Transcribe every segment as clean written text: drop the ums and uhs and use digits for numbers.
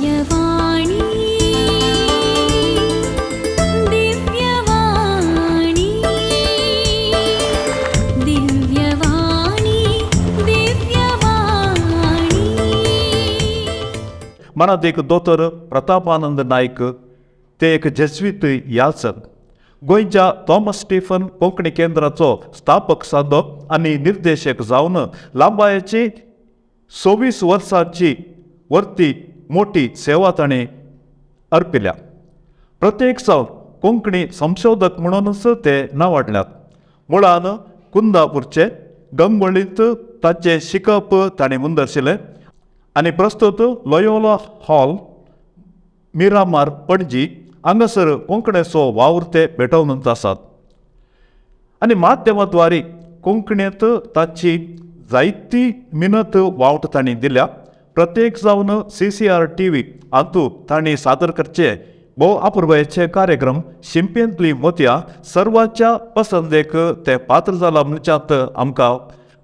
दिव्यवाणी, दिव्यवाणी, दिव्यवाणी, दिव्यवाणी. मनात एक दोतोर प्रतापानंद नायक, ते एक जेज्वीत याचक, गोंयच्या थॉमस स्टीफन कोंकणी केंद्राचो स्थापक सादो आनी निर्देशक जावन लांबायेची 26 वर्सांची वर्ती मोठी सेवा ताणें अर्पिल्या. प्रत्येक जावन कोंकणी संशोधक म्हणूनच ते नांवाडल्यात. मुळान कुंदापूरचे गंगोळींत ताचें शिकप ताणें मुंदरशिलें आनी प्रस्तुत लोयोला हॉल, मिरामार, पणजी हांगासर कोंकणीचो वावर ते पेटोवन आसात आनी माध्यमाद्वारे कोंकणींत ताची जायती मिनत वावट तांणी दिल्या. प्रत्येक जावन CCR TV हातूंत तांणी सादर करचे भोव अपुरबायेचे कार्यक्रम शिंपेंतली मोतयां सर्वांच्या पसंदेक ते पात्र जाला म्हणच्यात आमकां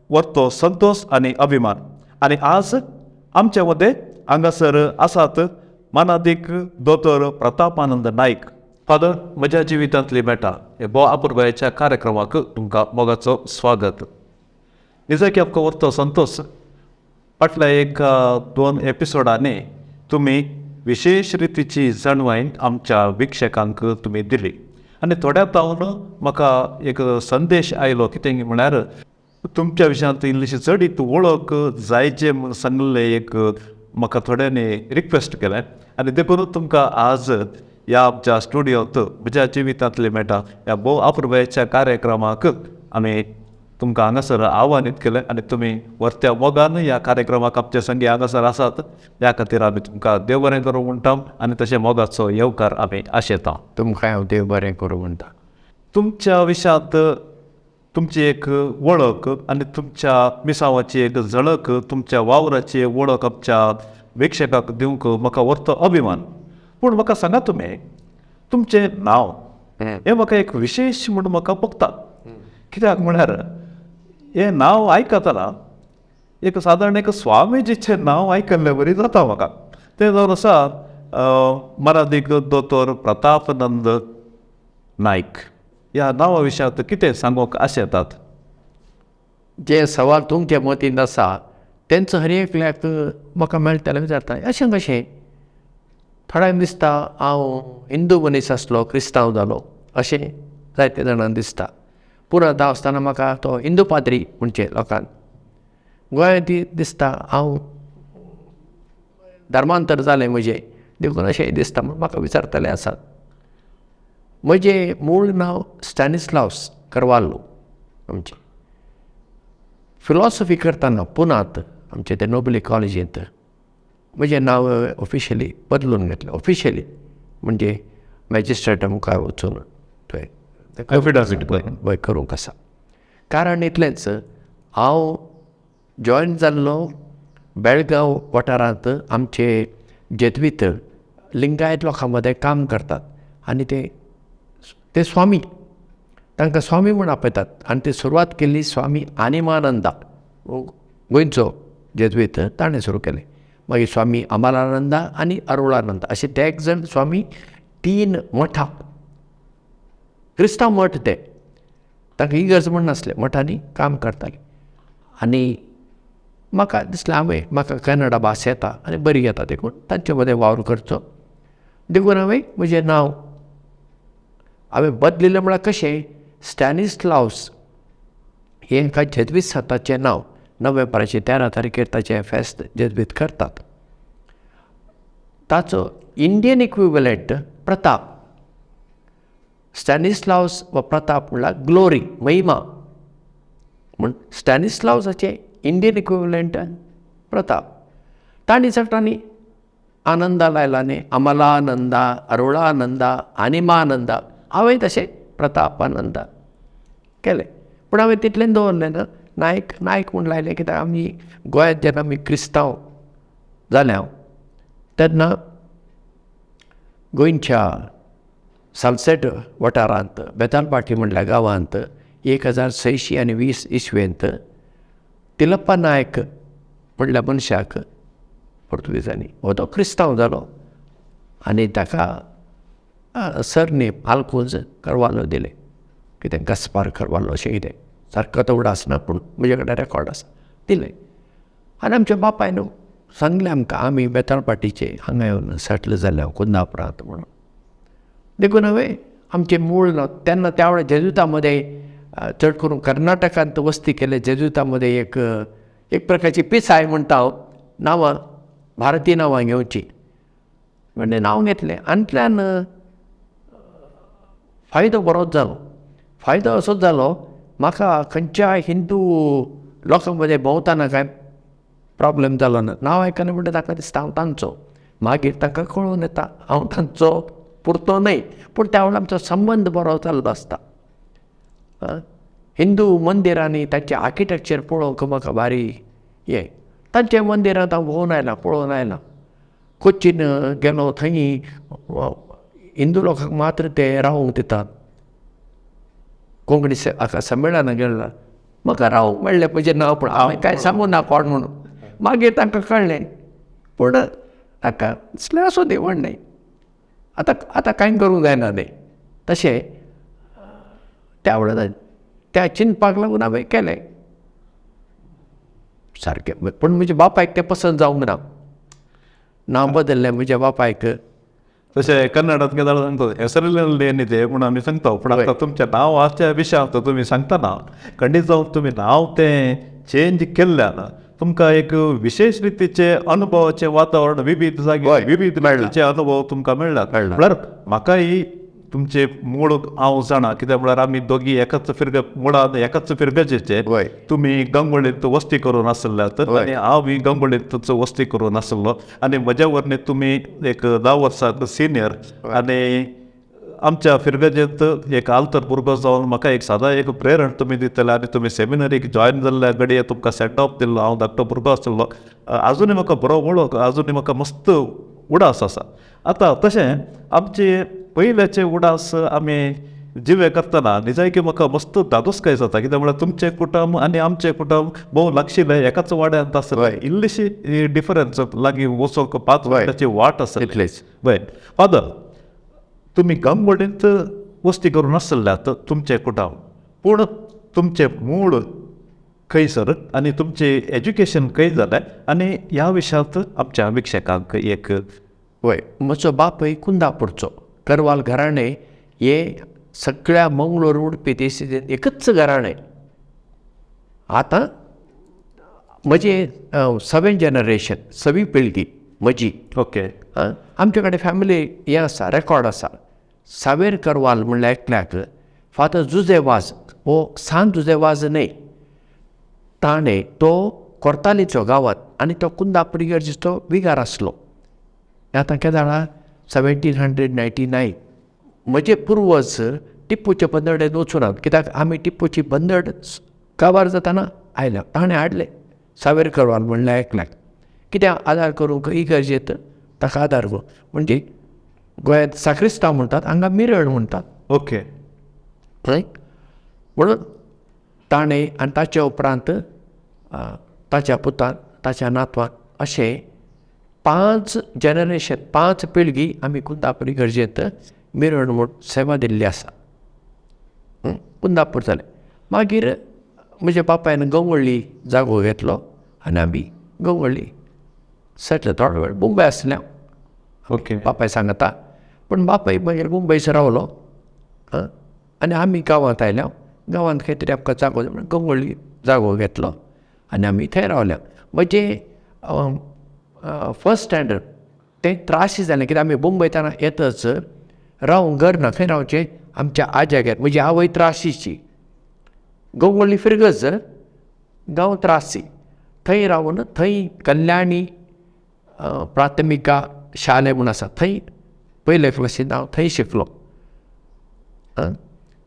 वर्तो संतोश आनी अभिमान. आनी आज आमच्या मदें हांगासर आसात मानादीक दोतोर प्रतापानंद नायक. फादर, म्हज्या जिवितांतली मेटा हे भोव अपुरबायेच्या कार्यक्रमाक तुमकां मोगाचो स्वागत. निजाकी आमकां वर्तो संतोश, फाटल्या एक दोन एपिसोडांनी तुमी विशेश रितीची जाणवाय आमच्या विक्षकांक तुमी दिली आनी थोड्या तावन म्हाका एक संदेश आयलो, कितें म्हळ्यार तुमच्या विशयांत इल्लीशी चडीत वळख जायचे म्हूण सांगलें. एक म्हाका थोड्यांनी रिक्वेस्ट केलें आनी देखून तुमकां आज ह्या आमच्या स्टुडियोंत म्हज्या जिवितांतली मेटा ह्या भोव अपुरबायेच्या कार्यक्रमाक आमी तुमकां हांगासर आव्हानीत केलें आनी तुमी वर्त्या मोगान ह्या कार्यक्रमाक आमचे संगी हांगासर आसात. ह्या खातीर आमी तुमकां देव बरें करूं म्हणटा आनी तशें मोगाचो येवकार आमी आशेता. तुमकां हांव देव बरें करूं म्हणटा. तुमच्या विशयांत तुमची एक वळख आनी तुमच्या मिसांवाची एक झळक, तुमच्या वावराची एक वळख आमच्या प्रेक्षकांक दिवंक म्हाका वर्तो अभिमान. पूण म्हाका सांगा, तुमी तुमचें नांव हें म्हाका एक विशेश म्हूण म्हाका भोगता. कित्याक म्हळ्यार हें नांव आयकतना एक सादारण एक स्वामीजीचें नांव आयकल्ले वरी जाता म्हाका. तें जावन आसा मरादीक दोतोर प्रतापनंद नायक. ह्या नांवा विशयांत कितें सांगूंक आशेतात? जें सवाल तुमच्या मतींत आसा तेंचो हर एकल्याक म्हाका मेळटलें विचारता, अशें कशें? थोड्यांक दिसता हांव हिंदू मनीस आसलो क्रिस्तांव जालो अशें जायते जाणांक दिसता. पुरांत आसतना म्हाका तो हिंदू पाद्री म्हणचे लोकांक. गोंयांत दिसता हांव धर्मांतर जालें म्हजें देखून अशें दिसता म्हूण म्हाका विचारतले आसात. म्हजें मूळ नांव स्टॅनिस्लावस करवालो. आमचें फिलॉसॉफी करतना पुनांत आमचे ते नोबली कॉलेजींत म्हजें नांव ऑफिशियली बदलून घेतलें. ऑफिशियली म्हणजे मॅजिस्ट्रेटा मुखार वचून थंय एफिडावीट करूंक आसा. कारण इतलेंच, हांव जॉयन जाल्लो बेळगांव वाठारांत. आमचे जेज्वीत लिंगायत लोकां मदें काम करतात आनी ते ते स्वामी, तांकां स्वामी म्हूण आपयतात. आनी ती सुरवात केल्ली स्वामी आनिमानंदा, गोंयचो जेज्वीत, ताणें सुरू केलें. मागीर स्वामी अमलानंदा आनी अरुळानंदा अशे ते एक जाण स्वामी, तीन मठां, क्रिस्तांव मठ ते, तांकां इगर्ज म्हण नासले, मठांनी काम करताले. आनी म्हाका दिसलें हांवें म्हाका कन्नडा भास येता आनी बरी येता देखून तांचे मदें वावर करचो. देखून हांवें म्हजें नांव हांवें बदलिल्लें. म्हळ्यार कशें, स्टॅनिस्लावस हें एका जेज्वीत सांताचें नांव. नोव्हेंबराचे 13 तारखेर ताचें फेस्त जेज्वीत करतात. ताचो इंडियन इक्विवलंट प्रताप. स्टॅनिस्लावस वा प्रताप म्हणल्यार ग्लोरी, महिमा. म्हूण स्टॅनिस्लावसाचें इंडियन इक्विवलंट प्रताप. तांणी चडटांनी आनंदा लायला न्ही, अमलानंदा, अरुळानंदा, आनिमानंदा. हांवें तशें प्रतापानंदा केलें. पूण हांवें तितलें दवरलें ना, नायक नायक म्हूण लायलें. कित्याक आमी गोंयांत जेन्ना आमी क्रिस्तांव जाले हांव तेन्ना गोंयच्या सालसेट वाठारांत बेतालभाटी म्हणल्या गांवांत 1620 इसवेंत तिलप्पा नायक म्हणल्या मनशाक पोर्तुगेजांनी. हो तो क्रिस्तांव जालो आनी ताका सरनेम आल्फोन्स करवालो दिलें, कितें गस्पार करवालो अशें कितें, सारको तो उडास ना पूण म्हजे कडेन रेकॉर्ड आसा, दिलें. आनी आमच्या बापायन सांगलें आमकां आमी बेताळपाटीचे हांगा येवन सेटल जाल्या कुंदापुरांत म्हणून. देखून हांवें आमचें मूळ नांव तेन्ना त्या वेळार जेजुता मदें चड करून कर्नाटकांत वस्ती केले जेजुता मदें एक एक प्रकारची पिसाय म्हणटा हांव, नांवां भारतीय नांवां घेवची म्हणजे नांव घेतलें. आनी फायदो बरोच जालो. फायदो असोच जालो म्हाका खंयच्या हिंदू लोकां मदें भोंवतना कांय प्रॉब्लम जालो ना. नांव आयकना म्हणटा ताका दिसता हांव तांचो, मागीर तांकां कळून येता हांव तांचो पुरतो न्हय, पूण त्या वेळार आमचो संबंद बरो जाल्लो आसता. हिंदू मंदिरांनी तांचें आर्किटेक्चर पळोवंक म्हाका भारी हें, तांच्या मंदिरांत हांव भोंवून आयलां, पळोवन आयलां. कोचीन गेलो थंय हिंदू लोकांक मात्र ते रावंक दितात. कोंकणी हाका संमेलनाक गेल्लो म्हाका रावंक मेळ्ळें म्हजें नांव, पूण हांवें कांय सांगूं ना कोण म्हणून. मागीर तांकां कळ्ळें, पूण ताका दिसलें आसूं दी व्हड न्हय, आतां आतां कांय करूंक जायना न्हय. तशें त्या वेळार त्या चिंतपाक लागून हांवें केलें सारकें. पूण म्हज्या बापायक तें पसंत जावंक ना, नांव बदल्लें म्हज्या बापायक. तशें कन्नडात केदाळ सांगता हेसरलें ಏನಿದೆ म्हणून आमी सांगता, पूण आतां तुमचें नांव आसच्या विशयांत तुमी सांगतना खंडीत जावन तुमी नांव तें चेंज केल्ल्यान तुमकां एक विशेश रितीचे अनुभवाचें वातावरण विविध जागे विविध रितीचे अनुभव तुमकां मेळ्ळ्यात. म्हळ्यार म्हाका ही तुमचे मूळ हांव जाणा, कित्याक म्हळ्यार आमी दोगी एकाच फिरग मुळान एकाच फिरगजेचे. तुमी गंगोळींत वस्ती करून आसल्यात आनी हांव ही गंगोळींतच वस्ती करून आसलो आनी म्हज्या वरनी तुमी एक 10 वर्सां सिनियर आनी आमच्या फिरगजेंत एक आल्तर भुरगो जावन म्हाका एक सादा एक प्रेरण तुमी दितले. आनी तुमी सेमिनरीक जॉयन जाल्ल्या घडये तुमकां सेंड ऑफ दिल्लो, हांव धाकटो भुरगो आसलो, आजुनूय म्हाका बरो वळख, आजुनूय म्हाका मस्त उडास आसा. आतां तशें आमचे पयल्याचे उडास आमी जिवे करतना निजायकी म्हाका मस्त धादोसकाय जाता, कित्याक म्हळ्यार तुमचें कुटुंब आनी आमचें कुटुंब भोव लागशिल्लें, एकाच वाड्यांत आसलें, इल्लीशी डिफरन्स लागीं वचोंक 5 मिनटाची वाट आसली. बरें फादर, तुमी गांवडींत वस्ती करून आसल्यात तुमचें कुटुंब, पूण तुमचें मूळ खंयसर आनी तुमचें एज्युकेशन खंय जालें आनी ह्या विशयांत आमच्या विक्षकांक एक. वय, म्हजो बापूय कुंदापूरचो, करवाल घराणें हे सगळ्या मंगळूर उडपी देशी एकच घराणें. आतां म्हजें 7 जनरेशन, 7वी पिळगी म्हजी. ओके. आमचे कडेन फॅमिली हें आसा, रेकॉर्ड आसा. सावेर करवाल म्हणल्यार एकल्याक फादर जुजे वाज, हो सान जुजे वाज न्हय, ताणें तो कोर्तालीचो गांवांत आनी तो कुंदापूर इगर्जेचो विगार आसलो. आतां केदाळा 1799. म्हजे पुर्वज टिप्पूचे बंदडेन वचुनात, कित्याक आमी टिप्पूची बंदड काबार जातना आयल्या, ताणें हाडलें सावेर करवाल म्हणल्यार एकल्याक, कित्याक आदार करूंक इगर्जेंत ताका आदार करूं. म्हणजे गोंयांत साक्रिस्तांव म्हणटात, हांगा मिरळ म्हणटात. ओके. थंय म्हणून ताणें आनी ताच्या उपरांत ताच्या पुतान, ताच्या नातवान, अशें 5 जनरेशन, 5 पिळगी आमी कुंदापूर इगर्जेंत मिरण म्हूण सेवा दिल्ली आसा. कुंदापूर जालें. मागीर म्हज्या बापायन गंवळ्ळी जागो घेतलो आनी आमी गंवळ्ळी सेटल. थोडो वेळ मुंबय आसलें हांव. ओके. बापाय सांगता, पूण बापाय मागीर मुंबयच रावलो आनी आमी गांवांत आयल्या. गांवांत खंय तरी आमकां जागो गंवळ्ळी जागो घेतलो आनी आमी थंय रावल्या. म्हजें फर्स्ट स्टँडर्ड तें त्रास जालें, कित्याक आमी मुंबयताना येतच रावंक घर ना, खंय रावचें आमच्या आज्यागेर. म्हजी आवय त्राशीची, गंवळ्ळी फिरगज गांव त्रासी, थंय रावन थंय कल्याणी प्राथमिका शाले म्हूण आसा, थंय पयले क्लासींत हांव थंय शिकलो.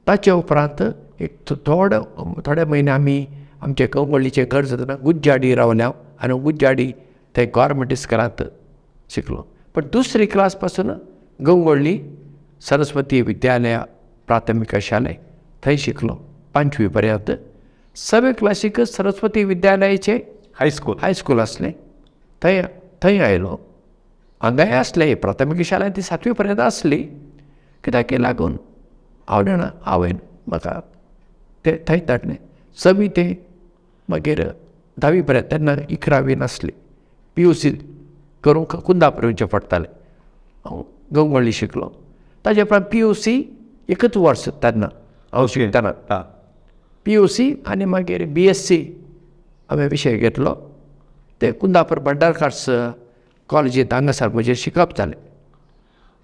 ताचे उपरांत एक थोडे म्हयने आमी आमचें गंवळ्ळीचें घर जातना गुज्जाडी रावल्या आनी गुज्जाडी थंय गव्हर्मेंट इस्कुलांत शिकलो. पण दुसरी क्लास पासून गंवळ्ळी सरस्वती विद्यालय प्राथमिक शाले थंय शिकलो 5वी पर्यंत. 6वे क्लासीक सरस्वती विद्यालयाचें हायस्कूल हायस्कूल आसलें, थंय थंय आयलो. हांगाय आसलें प्राथमीक शाळेंत ती 7वी पर्यंत आसली. कित्याक लागून हांव जाणा आवयन म्हाका ते थंय धाडलें. 6वी ते मागीर 10वी पर्यंत, तेन्ना 11वी नासली. PUC करूंक कुंदापूर येवचें पडटालें. हांव गंगोळी शिकलो. ताजे उपरांत PUC एकच वर्स तेन्ना हांव शिकतना PUC आनी मागीर BSc हांवें विशय घेतलो. ते कुंदापूर भंडारकार्स कॉलेजींत हांगासर म्हजें शिकप जालें.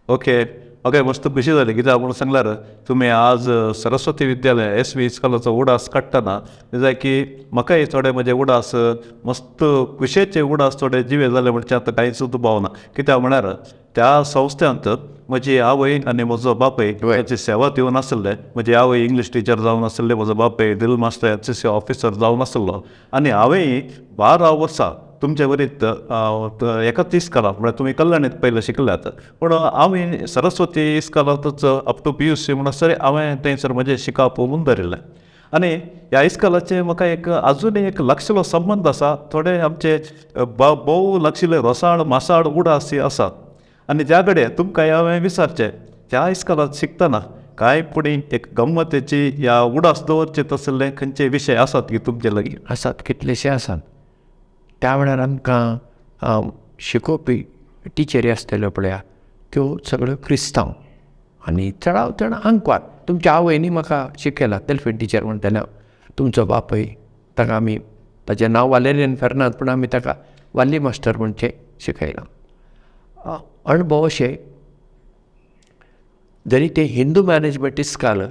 ओके ओके, मस्त खुशी जाली. कित्याक म्हणून सांगल्यार तुमी आज सरस्वती विद्यालय SV इस्कॉलाचो उडास काडटना जाय की म्हाकाय थोडे म्हजे उडास मस्त खुशयेचे उडास थोडे जिवे जाले म्हणचे आतां कांयच दुबाव ना. कित्याक म्हळ्यार त्या संस्थांत म्हजी आवय आनी म्हजो बापूय ताची सेवा दिवन आसले. म्हजी आवय इंग्लीश टिचर जावन आसली, म्हजो बापूय drill master NCC officer जावन आसलो. आनी हांवेंय 12 वर्सां तुमचे वरीत एकाच इस्कॉलांत, म्हळ्यार तुमी कल्याणीत पयलें शिकल्यात, पूण हांवें सरस्वती इस्कॉलांतूच अप टू PUC म्हणसर हांवें थंयसर म्हजें शिकप मुंदरिल्लें. आनी ह्या इस्कॉलाचें म्हाका एक आजुनूय एक लागशिल्लो संबंद आसा. थोडे आमचे भोव लागशिल्ले रोसाळ मासाळ उडास आसात. आनी ज्या कडेन तुमकां हांवें विचारचें, त्या इस्कॉलांत शिकतना कांय पुणी एक गम्मतेची ह्या उडास दवरचे तसले खंयचे विशय आसात की तुमचे लागीं? आसात, कितलेशे आसात. त्या वेळार आमकां शिकोवपी टिचरी आसतल्यो पळया, त्यो सगळ्यो क्रिस्तांव आनी चडाव चड आंकवार. तुमच्या आवयनी म्हाका शिकयला, देल्फीन टिचर म्हणटाले हांव. तुमचो बापूय, ताका आमी ताचें नांव वालेरियन फेर्नांद, पूण आमी ताका वाली मास्टर म्हणचें शिकयलां. अणभव अशे जरी ते हिंदू मॅनेजमेंट इस्कॉल,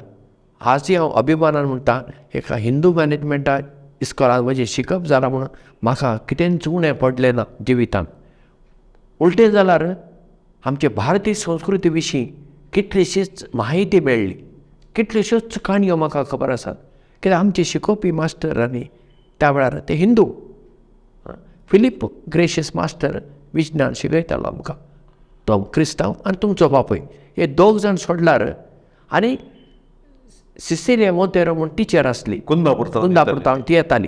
आजय हांव अभिमानान म्हणटा एका हिंदू मॅनेजमेंटा इस्कॉलान म्हजें शिकप जालां म्हणून म्हाका कितेंच उणें पडलें ना जिवितांत. उलटें जाल्यार आमचे भारतीय संस्कृती विशीं कितलीशीच म्हायती मेळ्ळी, कितल्योश्योच काणयो म्हाका खबर आसात. कित्याक आमचे शिकोवपी मास्टरांनी त्या वेळार ते हिंदू फिलीप ग्रेशियस मास्टर विज्ञान शिकयतालो आमकां, तो क्रिस्तांव आनी तुमचो बापूय, हे दोग जाण सोडल्यार. आनी सिसिलिया मोंतेरो म्हूण टिचर आसली कुंदापूर तावन ती येताली,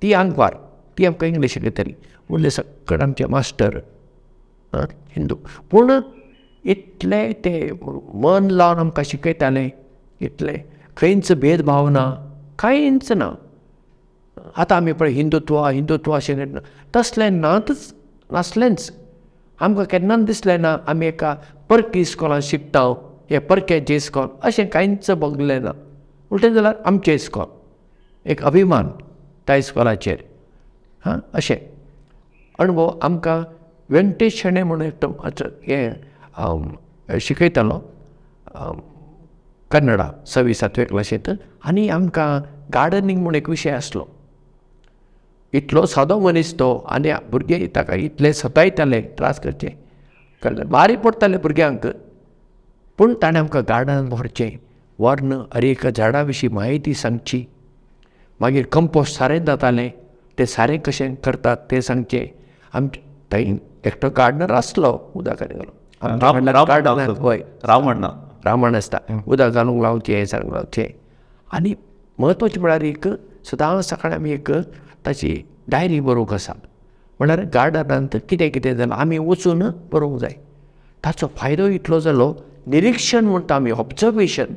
ती आंकवार, ती आमकां इंग्लीश शिकयताली. उरले सगळे आमचे मास्टर हिंदू, पूण इतले ते मन लावन आमकां शिकयताले, इतले खंयच भेदभाव ना, कांयच ना. आतां आमी पळय हिंदुत्व हिंदुत्व अशें तसलें नातच नासलेंच. आमकां केन्नाच दिसलें ना आमी एका परकी इस्कॉलान शिकता, हे परक्याचें इस्कॉल अशें कांयच भोगलें ना. उलटें जाल्यार आमचें इस्कॉल एक अभिमान त्या इस्कॉलाचेर. हां, अशें अणभव आमकां वेंकटेश शेणै म्हणून एकदम हें शिकयतालो कन्नडा 6वी 7वे क्लासींत. आनी आमकां गार्डनींग म्हूण एक विशय आसलो. इतलो सादो मनीस तो, आनी भुरगे ताका इतले सतायताले, त्रास करचे, कळ्ळें, बारी पडटाले भुरग्यांक. पूण ताणें आमकां गार्डनान व्हरचें, व्हरून हर एका झाडा विशीं म्हायती सांगची. मागीर कंपोस्ट सारें जातालें, तें सारें कशें करतात तें सांगचें. आमचें थंय एकटो गार्डनर आसलो, उदक घालून गार्डनांत, हय, रावण रावण आसता, उदक घालूंक लावचें, सारें लावचें. आनी म्हत्वाचें म्हळ्यार एक सदां सकाळीं आमी एक ताची डायरी बरोवंक आसा, म्हळ्यार गार्डनांत कितें कितें जालां आमी वचून बरोवंक जाय. ताचो फायदो इतलो जालो, निरिक्षण म्हणटा आमी, ऑब्जर्वेशन,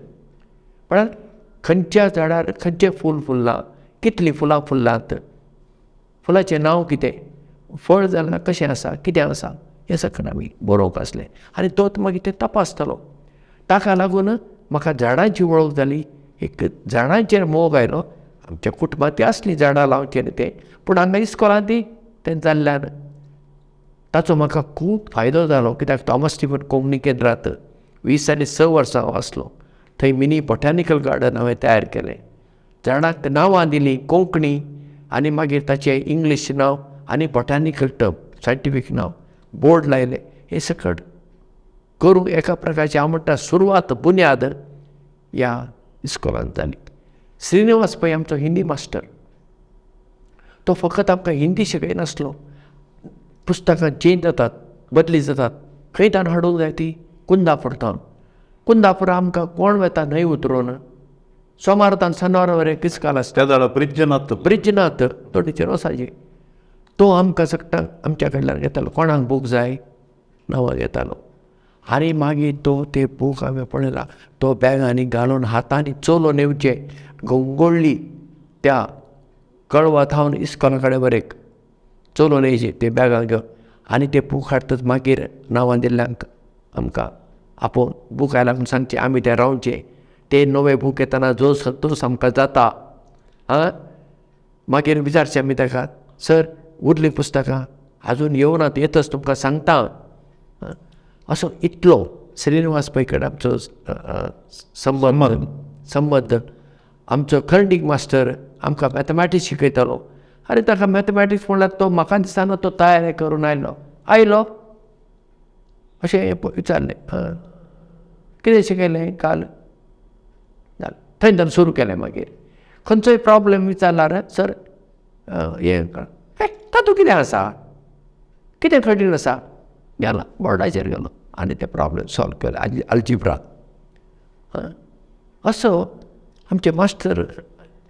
म्हळ्यार खंयच्या झाडार खंयचें फूल फुल्लां, कितलीं फुलां फुल्लांत, फुलाचें नांव कितें, फळ जालां कशें आसा, कितें आसा, हें सगळें आमी बरोवंक आसलें. आनी तो मागीर तें तपासतालो. ताका लागून म्हाका झाडांची वळख जाली, एक झाडांचेर मोग आयलो. आमच्या कुटुंबांत ती आसलीं झाडां लावचें न्ही तें, पूण हांगा इस्कॉलांत ती तें जाल्ल्यान ताचो म्हाका खूब फायदो जालो. कित्याक थॉमस स्टिफन कोंकणी केंद्रांत 20 आनी 6 वर्सां हांव आसलो. थंय मिनी बॉटॅनिकल गार्डन हांवें तयार केलें, झाडांक नांवां दिलीं कोंकणी, आनी मागीर ताचें इंग्लीश नांव आनी बॉटॅनिकल टर्म सायंटिफीक नांव बोर्ड लायले. हें सकट करूंक एका प्रकारची हांव म्हणटा सुरवात, बुन्याद ह्या इस्कॉलांत जाली. श्रीनिवास पै आमचो हिंदी मास्टर, तो फकत आमकां हिंदी शिकयनासलो. पुस्तकां चेंज जातात, बदली जातात, खंय ताणें हाडूंक जाय ती कुंदापूर तावन. कुंदापूर आमकां कोण वता न्हंय उतरून, सोमार तान सनवार वरेन इस्कॉल आसता, त्या जाल्यार ब्रिज नात, ब्रिज नात, तो टिचर वचायची. तो आमकां सगळ्यांक आमच्या कडल्यान घेतालो, कोणाक बूक जाय नांवां घेतालो. आनी मागीर तो ते बूक हांवें पळयला, तो बॅगांनी घालून हातांनी चलोवन येवचे गंगोळ्ळी त्या कळवा थावन इस्कॉला कडेन बरेक चलोवन येयचे ते बॅगां घेवन. आनी ते बूक हाडटच मागीर नांवां दिल्ल्यांक आमकां आपोवन बूक आयला म्हूण सांगचें, आमी ते रावचे. ते नवे बूक येतना जो संतोश आमकां जाता. आं, मागीर विचारचें आमी ताका, सर उरलीं पुस्तकां आजून येवनात, येतच तुमकां सांगता. असो इतलो श्रीनिवास पै कडेन आमचो संबंद. आमचो खंडीक मास्टर आमकां मॅथमॅटिक्स शिकयतालो. आनी ताका मॅथमॅटिक्स म्हणल्यार तो म्हाका दिसतना तो तयारी करून आयलो आयलो अशें विचारलें, कितें शिकयलें काल, जालें थंय ताणें सुरू केलें. मागीर खंयचोय प्रॉब्लम विचारल्यार सर हें तातूंत कितें आसा, कितें कठीण आसा, गेला बोर्डाचेर गेलो आनी ते प्रॉब्लम सॉल्व केले अल्जिब्रा. असो आमचे मास्टर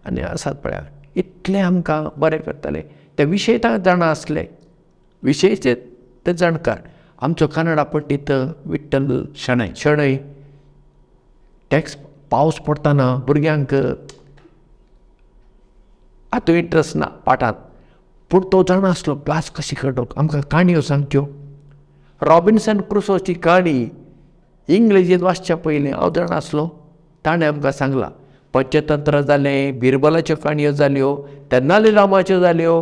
आनी आसात पळया, इतलें आमकां बरें करताले. ते विशय जाणा आसले, विशयचे ते जाणकार. आमचो कन्नडा पंडीत विठ्ठल शणै शणै, टॅक्स पावस पडटना भुरग्यांक आतां इंट्रस्ट ना पाठांत, पूण तो जाणा आसलो क्लास कशी करप. आमकां काणयो सांगच्यो, रॉबिन्सन क्रुसोची काणी इंग्लिशींत वाचच्या पयलीं हांव जाणा आसलो, ताणें आमकां सांगलां. पंचतंत्र जालें, बिरबलाच्यो काणयो जाल्यो, तेन्नाली रामाच्यो जाल्यो,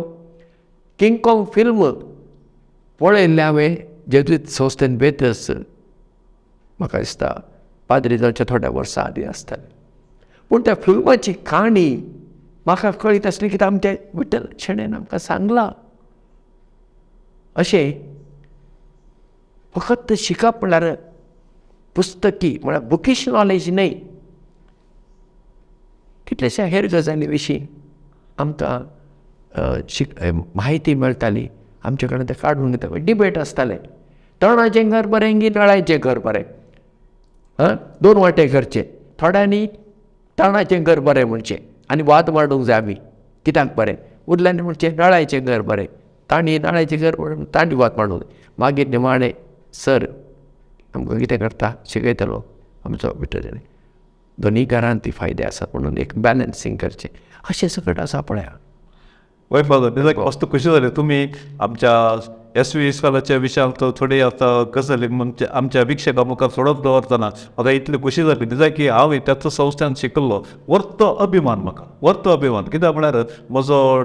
किंगकॉंग फिल्म पळयल्लें हांवें जेजुईत संस्थेन बेतस, म्हाका दिसता पाद्री जावच्या थोड्या वर्सां आदीं आसतालें. पूण त्या फिल्माची काणी म्हाका कळीत आसली कित्याक आमच्या विठ्ठल शणैन आमकां सांगलां. अशें फकत शिकप म्हणल्यार पुस्तकी म्हळ्यार बुकीश नॉलेज न्हय, कितल्याश्या हेर गजाली विशीं आमकां म्हायती मेळटाली. आमचे कडेन तें काडून घेता, डिबेट आसताले, तणाचें घर बरें की नळ्याचें घर बरें, आं दोन वांटे करचे. थोड्यांनी तणाचें घर बरें म्हणचें आनी वाद मांडूंक जाय आमी कित्याक बरें, उरल्यांनी म्हणचें नळ्याचें घर बरें, तांणी नळ्याचें घर बरें तांणी वाद मांडूंक जाय. मागीर निमाणें सर आमकां कितें करता शिकयतलो आमचो भितर, दोनूय घरांत ती फायदे आसात म्हणून एक बॅलन्सींग करचें, अशें सगळें आसा पळया. वय फादर, वस्तू खुशी जाली तुमी आमच्या एस व्ही इस्कॉलाच्या विशयांत थोडी आतां गजाली म्हणजे आमच्या विक्षका मुखार सोडत दवरतना म्हाका इतली खुशी जाली निजाय की हांव त्याच संस्थेन शिकल्लो. वर्तो अभिमान म्हाका, वर्तो अभिमान. कित्याक म्हळ्यार म्हजो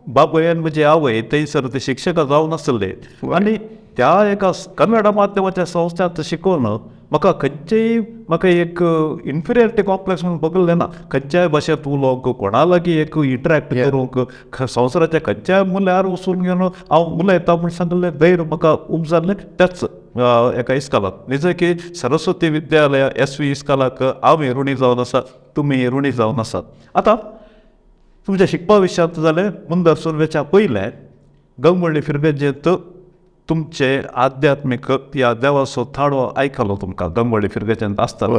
बापूय आनी म्हजी आवय थंयसर ते शिक्षकां जावन आसले आनी त्या एका कन्नडा माध्यमाच्या संस्थांत शिकोवन म्हाका खंयचेय म्हाका एक इन्फिरियरिटी कॉम्प्लेक्स म्हणून बगल्लें ना. खंयच्याय भाशेंत उलोवंक, कोणा लागीं एक इंटरेक्ट करूंक, संवसाराच्या खंयच्याय मुल्यार वचून घेवन हांव उलयता म्हूण सांगलें धैर्य म्हाका उपजाल्लें त्याच एका इस्कॉलाक. निज की सरस्वती विद्यालय एस व्ही इस्कॉलाक हांव ऋणी जावन आसा, तुमी ऋणी जावन आसात. आतां तुमच्या शिकपा विशयांत जालें मुंदर सुरवेच्या पयलें गंगोळ्ळी फिरगेजेंत तुमचे आध्यात्मीक ह्या देवाचो थाडो आयकलो तुमकां गंगोळ्ळी फिरगेजेंत आसतालो.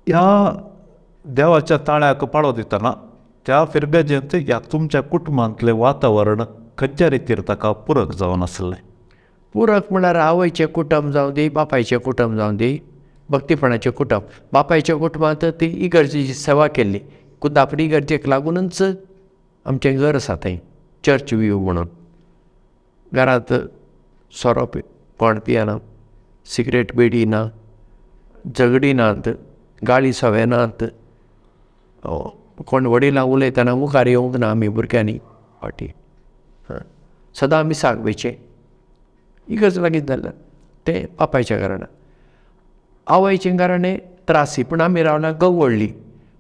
ह्या देवाच्या ताळ्याक पाळो दितना त्या फिरगेजेंत ह्या तुमच्या कुटुंबांतलें वातावरण खंयच्या रितीर ताका पुरक जावन आसलें? पुरक म्हळ्यार आवयचें कुटुंब जावं दी, बापायचें कुटुंब जावं दी, भक्तीपणाचें कुटुंब. बापायच्या कुटुंबांत ती इगर्जेची सेवा केल्ली, कुंदापरी इगर्जेक लागूनच आमचें घर आसा थंय चर्च व्यू म्हणून. घरांत सोरो कोण पियेना, सिगरेट बिडी ना, झगडी नात, गाळी सवे नात, कोण वडिलां उलयतना मुखार येवंक ना आमी भुरग्यांनी फाटी, सदां मिसाक वयचें, इगर्ज लागीं जाल्ल्यान तें बापायच्या घराण्यान. आवयचें घराणें त्रासी, पूण आमी रावला गंगोळ्ळी,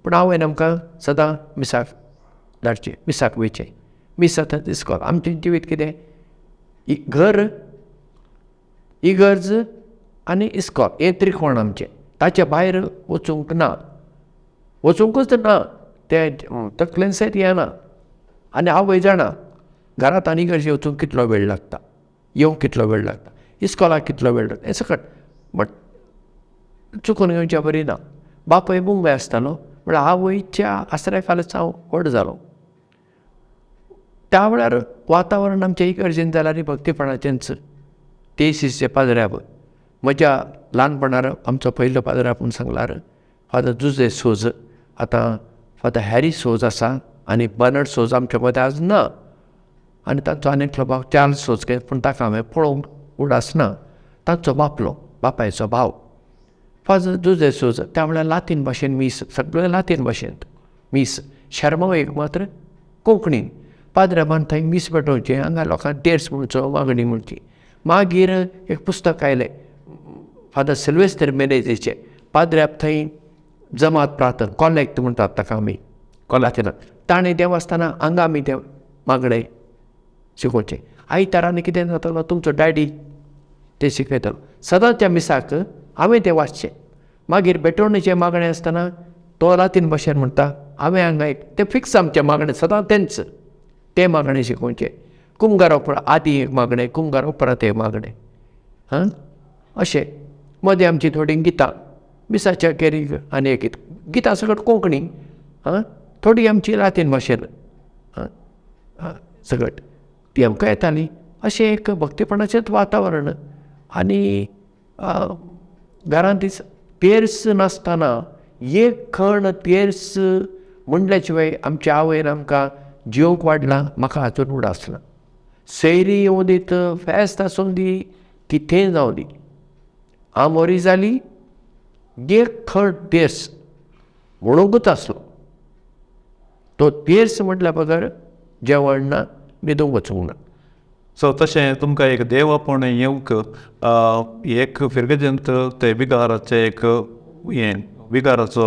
पूण आवयन आमकां सदां मिसाक धाडचें, मिसाक वयचें, मीस जाता इस्कॉल. आमचें जिवीत कितें, घर, इगर्ज आनी इस्कॉल हें त्रिकोण आमचें, ताच्या भायर वचूंक ना, वचूंकच ना, तें तकलेन सयत येना. आनी आवय जाणा घरांत आनी इगर्जे वचूंक कितलो वेळ लागता, येवंक कितलो वेळ लागता, इस्कॉलाक कितलो वेळ लागता, हें सकट बट चुकून घेवच्या बरी ना. बापूय मुंबय आसतालो, म्हळ्यार आवयच्या आसऱ्या खालच हांव व्हड जालो. त्या वेळार वातावरण आमचें इगर्जेन जाल्यार भक्तीपणाचेंच. तेसीसचे पाद्र्याब म्हज्या ल्हानपणार आमचो पयलो पाद्र्याब म्हूण सांगल्यार फादर जुजे सोज, आतां फादर हॅरी सोज आसा आनी बर्नर्ड सोज आमच्या मदें आज ना, आनी तांचो आनी एकलो भाव चार्ल्स सोज के, पूण ताका हांवें पळोवंक उडास ना. तांचो बापलो, बापायचो भाव फादर जुजे सोज, त्या वेळार लातीन भाशेन मीस, सगळें लातीन भाशेंत मीस, शर्माव एक मात्र कोंकणीन. पाद्र्याबान थंय मीस पेटोवचें, हांगा लोकांक तेर्स म्हणचो, मागणी म्हणची. मागीर एक पुस्तक आयलें फादर सिल्वेस्टर मेनेजीचें, पाद्र्याब थंय जमात प्रार्थना कॉलेक्ट म्हणटात ताका आमी लातीनात, ताणें तें वाचतना हांगा आमी तें मागणें शिकोवचें. आयतार आनी कितें जातालो तुमचो डॅडी तें शिकयतालो सदांच्या मिसाक हांवें तें वाचचें. मागीर भेटवणेचें मागणें आसतना तो लातीन भाशेन म्हणटा, हांवें हांगा एक तें फिक्स आमचें मागणें सदां तेंच, तें मागणें शिकोवचें. कुमगार उपरांत आदी एक मागणें, कुमगार उपरांत एक मागणें, हां अशें. मदें आमचीं थोडीं गितां मिसाच्या केरीक आनी एक गितां सगळीं कोंकणी, हां थोडीं आमची लातीन भाशेन, हां सगळें ती आमकां येताली. अशें एक भक्तीपणाचेंच वातावरण. आनी घरांत तेर्स नासतना एक खण तेर्स म्हणल्या शिवाय आमच्या आवयन आमकां जिवंक वाडलां म्हाका हाचो उडास ना. सैरी येवं दीत, फेस्त आसूं दी, कितेंय जावं दी, आमोरी जाली एक खण तेर्स म्हणूंकच आसलो. तो तेर्स म्हटल्या बगर जेवण ना, न्हिदूंक वचूंक ना. सो तशें तुमकां एक देवापण येवंक एक फिर्गजेंत ते विगाराचें एक हें विगाराचो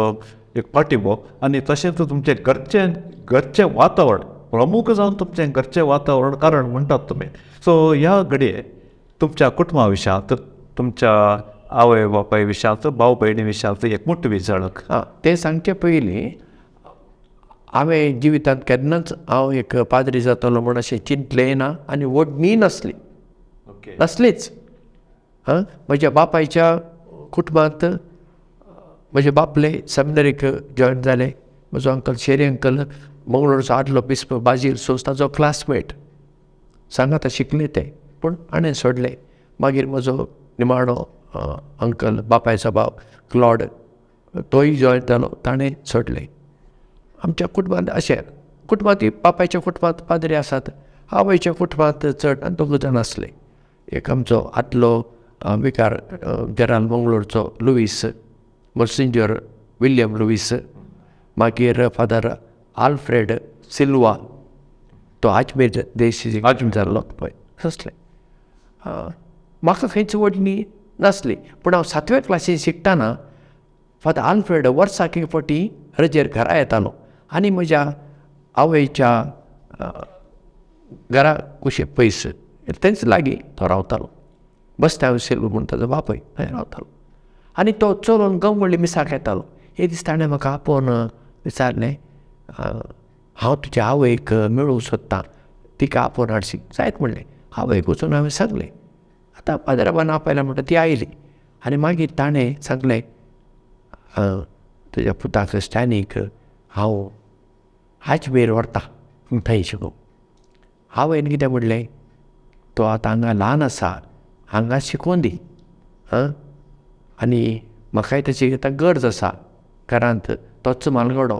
एक पाटिबो, आनी तशेंच तुमचें घरचें घरचें वातावरण प्रमुख जावन तुमचें घरचें वातावरण कारण म्हणटात तुमी. सो ह्या घडये तुमच्या कुटुंबा विशयांत, तुमच्या आवय बापाय विशयांत, भाव भयणी विशयांत एक मोटी झळक. आं, तें सांगचे पयलीं हांवें जिवितांत केन्नाच हांव एक पाद्री जातलो म्हूण अशें चिंतलें ना आनी ओडणीय नासली, नासलीच. हां, म्हज्या बापायच्या कुटुंबांत म्हजे बापले सेमिनरीक जॉयन जाले. म्हजो अंकल शेरी अंकल मंगळूरचो आदलो बिस्प बाजील सोज ताजो क्लासमेट, सांगाता शिकले ते, पूण हाणें सोडलें. मागीर म्हजो निमाणो अंकल बापायचो भाव क्लॉड, तोय जॉयन जालो, ताणें सोडलें. आमच्या कुटुंबांत अशें कुटुंबांत बापायच्या कुटुंबांत पाद्री आसात, आवयच्या कुटुंबांत चड आनी दोग जाण आसले. एक आमचो आदलो विकार जेराल मंगळूरचो लुईस मोसिंजर विल्यम लुईस, मागीर फादर आल्फ्रेड सिल्वा, तो आजमेर देश जाल्लो पळय तसलें. म्हाका खंयच ओडणी नासली, पूण हांव सातव्या क्लासीन शिकतना फादर आल्फ्रेड वर्साक एक फावटी रजेर घरा येतालो आनी म्हज्या आवयच्या घरा कुशे पयस तेंच लागीं तो रावतालो. बस्त्यांव सिल्व म्हूण ताजो बापूय थंय रावतालो आनी तो चलोवन गंवळ्ळी मिसाक येतालो. एक दीस ताणें म्हाका आपोवन विचारलें, हांव तुज्या आवयक मेळूंक सोदतां, तिका आपोवन हाडशी जायत म्हणलें. आवयक वचून हांवें सांगलें. आतां पाद्राबान आपयला म्हणटा ती आयली आनी मागीर ताणें सांगलें, तुज्या पुताक स्टॅनीक हांव आजमेर व्हरता थंय शिकूंक. आवयन कितें म्हणलें, तो आतां हांगा ल्हान आसा, हांगा शिकोवन दी, आं, आनी म्हाकाय ताची आतां गरज आसा घरांत, तोच म्हालगडो.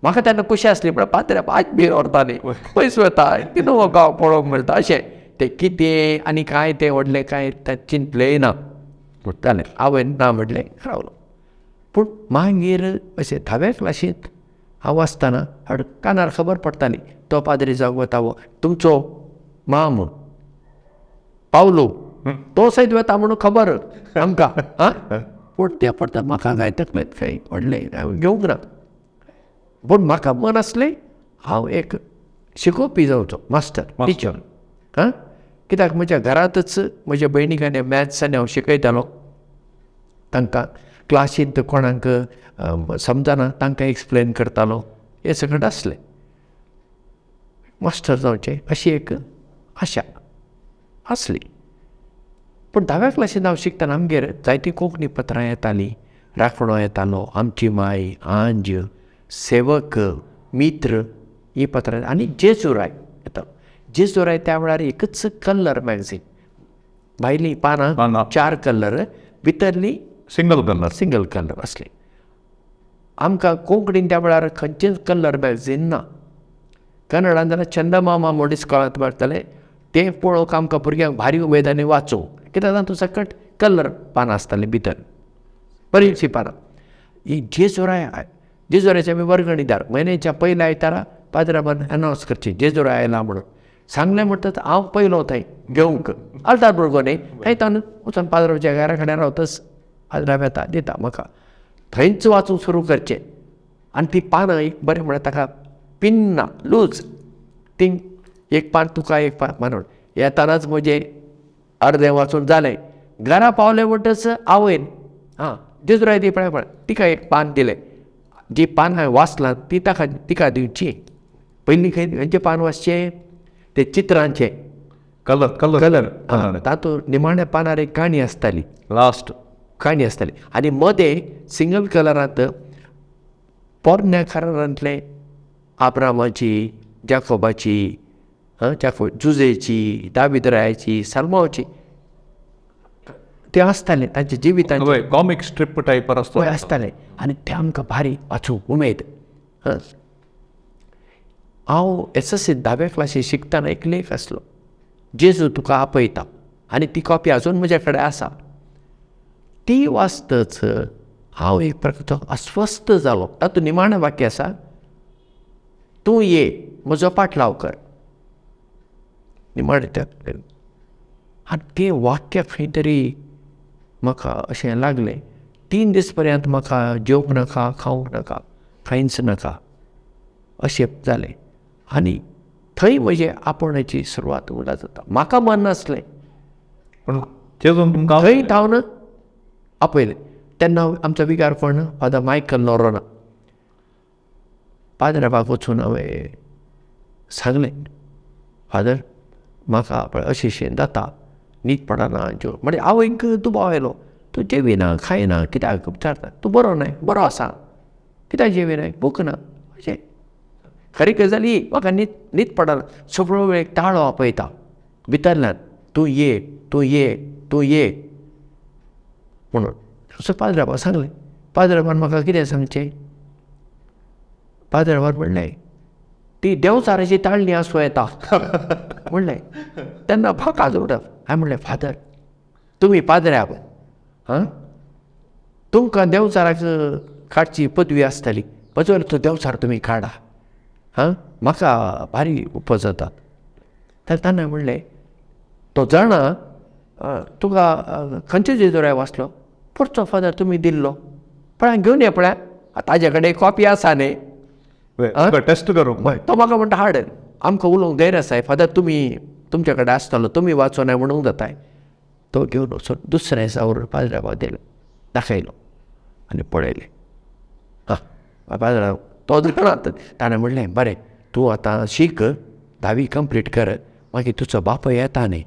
म्हाका तेन्ना खुशी आसली, पण पाद्र्याब आजमेर व्हरताली, पयस वता, कितें हो गांव पळोवंक मेळटा अशें. तें कितें आनी कांय तें व्हडलें कांय तें चिंतलें ना, जालें. आवयन ना म्हणलें, रावलो. पूण मागीर अशें धाव्या क्लासींत हांव आसतना कानार खबर पडटाली, तो पाद्री जावंक वता हो तुमचो माम पावलो, तो सयत वता म्हणून खबर आमकां. आं, पूण तें पडटा म्हाका कांय तकलेंत खंय व्हडलें हांवें घेवंक ना. पूण म्हाका मन आसलें हांव एक शिकोवपी जावचो, मास्टर टिचर. आं, कित्याक म्हज्या घरांतच म्हज्या भयणीक आनी मॅथ्स आनी हांव शिकयतालो तांकां. क्लासींत कोणाक समजना तांकां एक्सप्लेन करतालो, हें सगळें आसलें. मास्टर जावचें अशी एक आशा आसली. पूण धाव्या क्लासींत हांव शिकतना आमगेर जायतीं कोंकणी पत्रां येतालीं. राखणो येतालो, आमची माय, आंज, सेवक, मित्र ही पत्रां आनी जेजुराय. येता. जेजुराय त्या वेळार एकच कलर मॅगझीन, भायलीं पानां 4 कलर, भितरलीं सिंगल कलर, सिंगल कलर आसले. आमकां कोंकणीन त्या वेळार खंयचेंच कलर मॅगझीन ना. कन्नडान जाल्यार चंदमामा म्हूण इस्कोलांत मेळटालें, तें पळोवंक आमकां भुरग्यांक भारी उमेदांनी वाचूंक, कित्याक तातूंत सकट कलर पानां आसतालीं भितर, बरीचशीं पानां. ही जेजुराय, जेजुरायचे आमी वर्गणीदार, म्हयन्याच्या पयल्या आयतारा पाद्राबान अनावन्स करची जेजुराय आयला म्हणून. सांगलें म्हणटच हांव पयलो थंय घेवंक, आल्तार भुरगो न्ही, थंय ताणून वचून पाद्राच्या घरा कडेन रावतच पाद्राब येता दिता म्हाका, थंयच वाचूंक सुरू करचें. आनी ती पानां एक बरें म्हळ्यार ताका पिन्ना लूज, ती एक पान तुका एक पान मानून येतानाच म्हजें अर्दें वाचून जालें. घरा पावलें म्हणटच आवयन आं जेजुराय दी पळय पळय, तिका एक पान दिलें. जी पान हांवें वाचलां ती ताका तिका दिवची. पयलीं खंय खंयचें पान वाचचें, तें चित्रांचें कलर कलर कलर, तातूंत निमाण्या पानार एक काणी आसताली, लास्ट काणी आसताली. आनी मदें सिंगल कलरांत पोरण्या करारांतले आब्रामाची, जाकोबाची, जाको जुजेची, दाविद्रायाची, साल्मावची ते आसताले, तांच्या जिवितांचे कॉमिक स्ट्रीप टायप आसताले. आनी ते आमकां भारी वाचूंक उमेद. हांव SSC धाव्या क्लासी शिकतना एक लेख आसलो, जेजू तुका आपयता, आनी ती कॉपी अजून म्हज्या कडेन आसा. ती वाचतच हांव एक प्रकारचो अस्वस्थ जालो. तातूंत निमाणें वाक्य आसा, तूं ये म्हजो पाटलाव कर, निमाणें त्या. आनी तें वाक्य खंय तरी म्हाका अशें लागलें. 3 दीस पर्यंत म्हाका जेवंक नाका, खावंक नाका, कांयच नाका अशें जालें. आनी थंय म्हजे आपोवण्याची सुरवात म्हणल्यार जाता. म्हाका मन नासलें पूण थंय धांवन आपयलें. तेन्ना आमचो विगार कोण, फादर मायकल नोरोना. पाद्राबाक वचून हांवें सांगलें, फादर म्हाका पळय अशें अशें जाता, न्हीद पडना, जेव. म्हणजे आवयक दुबाव आयलो, तूं जेविना खायना कित्याक विचारता, तूं बरो न्हय, बरो आसा, कित्याक जेविनाय, भूक ना अशें. खरी गजाल ही, म्हाका न्हीद न्हीद पडना, सगळो वेळ ताळो आपयता भितरल्यान, तूं ये, तूं ये, तूं ये म्हणून. असो पाद्राबाक सांगलें. पाद्राबान म्हाका कितें सांगचें, पाद्राबान म्हणलें ती देंवचाराची ताळणी आसूं येता म्हणलें. तेन्ना म्हाका जोडप, हांवें म्हणलें फादर तुमी पाद्र्याब आं, तुमकां देंवचाराक काडची पदवी आसतली, म्हजो तो देंवचार तुमी काडा हां, म्हाका भारी उपज जाता. तर ताणें म्हणलें तो जाणा तुका खंयचे जेजुराय वाचलो, पुरचो फादर तुमी दिल्लो, पळय घेवन ये, पळय ताजे कडेन कॉपी आसा न्ही, टेस्ट करूंक. तो म्हाका म्हणटा हाड, आमकां उलोवंक धैर्य आसाय फादर, तुमी तुमचे कडेन आसतलो, तुमी वाचोनाय म्हणूंक जाताय. तो घेवन वचून दुसऱ्या दिसा व्हरून पाद्राबाक दिलो, दाखयलो आनी पळयलें. हां पाद्रा तो जाणा. ताणें म्हणलें बरें तूं आतां शीक, 10वी कंप्लीट कर, मागीर तुजो बापूय येता न्ही,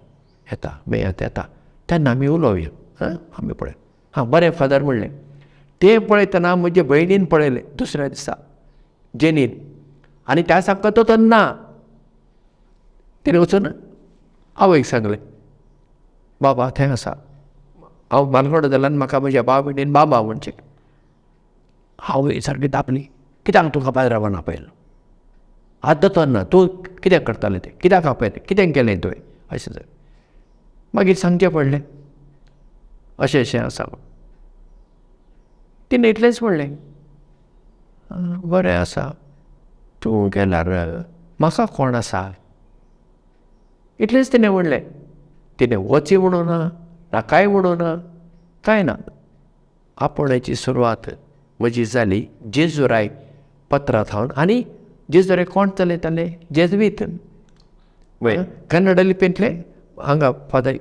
येता मेळत येता तेन्ना आमी उलोवया, हां आमी पळय. हां बरें फादर म्हणलें. तें पळयतना म्हजे भयणीन पळयलें दुसऱ्या दिसा, जेनीन, आनी त्या सामको तो ना. तिणें वचून आवयक सांगलें, बाबा थंय आसा, हांव मालगडो जाल्यार म्हाका म्हज्या भाव भयणीन बाबा म्हणचें. आवय सारकी तापली, कित्याक तुका पाद्राबान आपयलो, आतां दोतोर ना, तूं कित्याक करतालें तें, कित्याक आपयलें, कितें केलें तुवें, अशें जालें. मागीर सांगचें पडलें अशें अशें आसा. तिणें इतलेंच म्हणलें, बरें आसा, तूं गेल्यार म्हाका कोण आसा, इतलेंच तिणें म्हणलें. तिणें वची म्हणूं ना, नाकाय म्हणूं ना, कांय ना. आपोवण्याची सुरवात म्हजी जाली जेजुराय पत्रां थावन. आनी जेजुराय कोण चलयताले, जेजवीत, कन्नड लिपींतले. हांगा father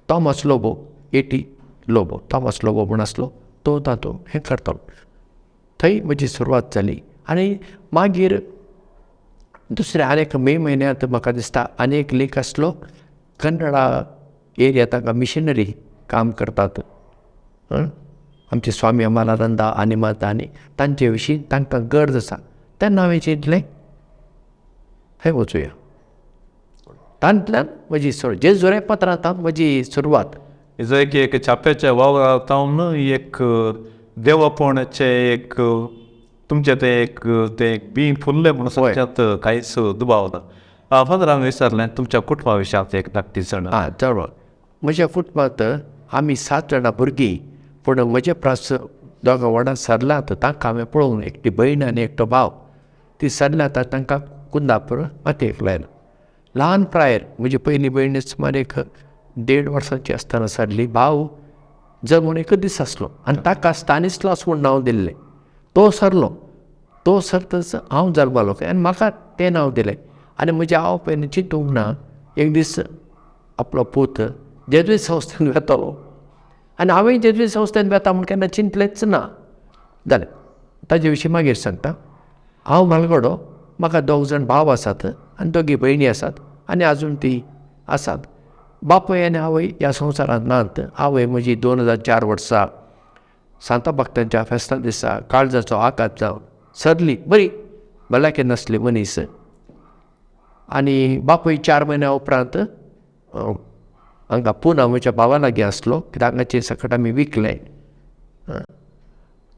Thomas Lobo, A T Lobo, Thomas Lobo म्हूण आसलो, तो तातूंत हें करतालो. थंय म्हजी सुरवात जाली. आनी मागीर दुसऱ्या आनी मे म्हयन्यांत म्हाका दिसता आनी एक लेख आसलो, कन्नडा एरिया तांकां मिशनरी काम करतात, आमचे स्वामी अमलानंदा आनी माता आनी तांचे विशीं तांकां गरज आसा. तेन्ना हांवें चिंतलें थंय वचुया. तातूंतल्यान म्हजी जेजुरे पत्रांत म्हजी सुरवात. एक एक छाप्याच्या वावरांत एक देवापणाचें एक तुमचें तें एक तें बीं फुल्लें म्हणून सांगच्यांत कांयच दुबाव ना. फादर, हांवें विचारलें तुमच्या कुटुंबा विशयांत एक धाकटी जाण. आं, चड म्हज्या कुटुंबांत आमी 7 जाणां भुरगीं, पूण म्हजे प्रास दोगां व्हडां सरलात तांकां हांवें पळोवन, एकटी भयण आनी एकटो भाव, ती सरल्यात तांकां कुंदापूर मातयेक लायला. ल्हान प्रायर म्हजी पयली भयण सुमार एक 1.5 वर्सांची आसतना सरली. भाव जल्मून एकच दीस आसलो आनी ताका स्तानिस्लास म्हूण नांव दिल्लें. तो सरलो, तो सरतच हांव जल्मालो आनी म्हाका तें नांव दिलें. आनी म्हज्या आवय बापायन चिंतूंक ना, एक दीस आपलो पूत जेजुईत संस्थेन वेतलो आनी हांवें जेजुईत संस्थेन वेता म्हूण केन्ना चिंतलेंच ना. जालें, ताजे विशीं मागीर सांगता. हांव म्हालगडो, म्हाका 2 जाण भाव आसात आनी 2 भयणी आसात आनी आजून ती आसात. बापूय आनी आवय ह्या संवसारांत नात. आवय म्हजी 2004 वर्सा सांता भक्तांच्या फेस्ता दिसा काळजाचो आघात जावन सरली. बरी भलायकी नासली मनीस. आनी बापूय 4 म्हयन्या उपरांत हांगा पुना म्हज्या भावा लागीं आसलो, कित्याक हांगाचें सकट आमी विकलें,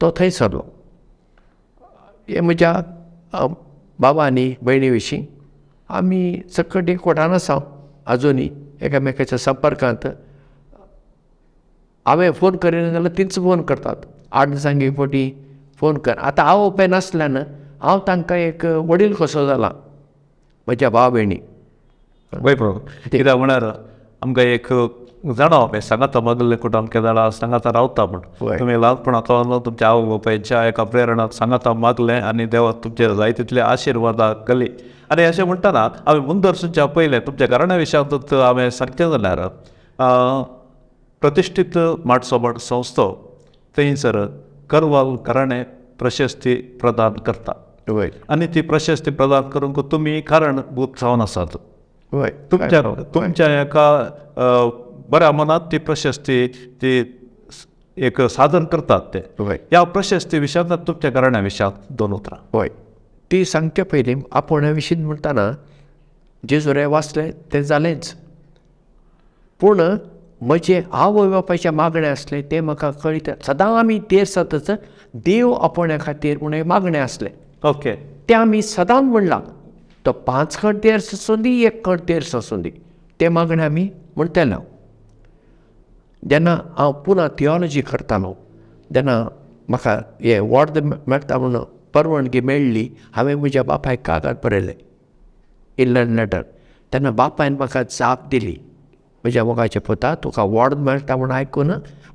तो थंय सरलो. हे म्हज्या बाबा आनी भयणी विशीं आमी सकट एकवटान आसा आजुनूय एकामेकाच्या संपर्कांत. हांवें फोन करिना जाल्यार तींच फोन करतात, 8 दिसांक एक फावटी फोन कर. आतां आवय बापाय नासल्यान हांव तांकां एक वडील कसो जाला म्हज्या भाव भयणी. कित्याक म्हळ्यार आमकां एक जाणा सांगाता मागले कुटुंब आमकां जाणा सांगाता रावता म्हण तुमी ल्हानपणांत तुमच्या आवय बापायच्या एका प्रेरणांत सांगाता मागलें आनी देवा तुमचेर जाय तितले आशिर्वादा कली. आनी अशें म्हणटना हांवें मुंदरसूच्या पयलें तुमच्या घराण्या विशयांत हांवें सांगचें जाल्यार प्रतिश्ठीत माटसोबण संस्थो थंयसर करवाल घराणें प्रशस्ती प्रदान करता आनी ती प्रशस्ती प्रदान करूंक तुमी कारणभूत जावन आसात. तुमच्या तुमच्या एका बऱ्या मनांत ती प्रशस्ती ती एक साधन करतात ते. ह्या प्रशस्ती विशयांत तुमच्या घराण्या विशयांत 2 उतरां. हय, ती सांगचे पयलीं आपोवण्या विशीं म्हणटना जेजुरे वाचलें तें जालेंच, पूण म्हजें आवय बापायचें मागणें आसलें तें म्हाका कळीत. सदां आमी तेर जातच देव आपोवण्या खातीर म्हूण एक मागणें आसलें. ओके, तें आमी सदांच म्हणलां, तो 5 खण तेर्स आसूं दी, 1 खण तेर्स आसूं दी, तें मागणें आमी म्हणटले. जेन्ना हांव पुना थियोलॉजी करतालो तेन्ना म्हाका हें वॉर्द मेळटा म्हणून परवानगी मेळ्ळी. हांवें म्हज्या बापायक कागद बरयलें, इनलँड लेटर. तेन्ना बापायन म्हाका जाप दिली, म्हज्या मोगाच्या पुता तुका वॉर्द मेळटा म्हूण आयकून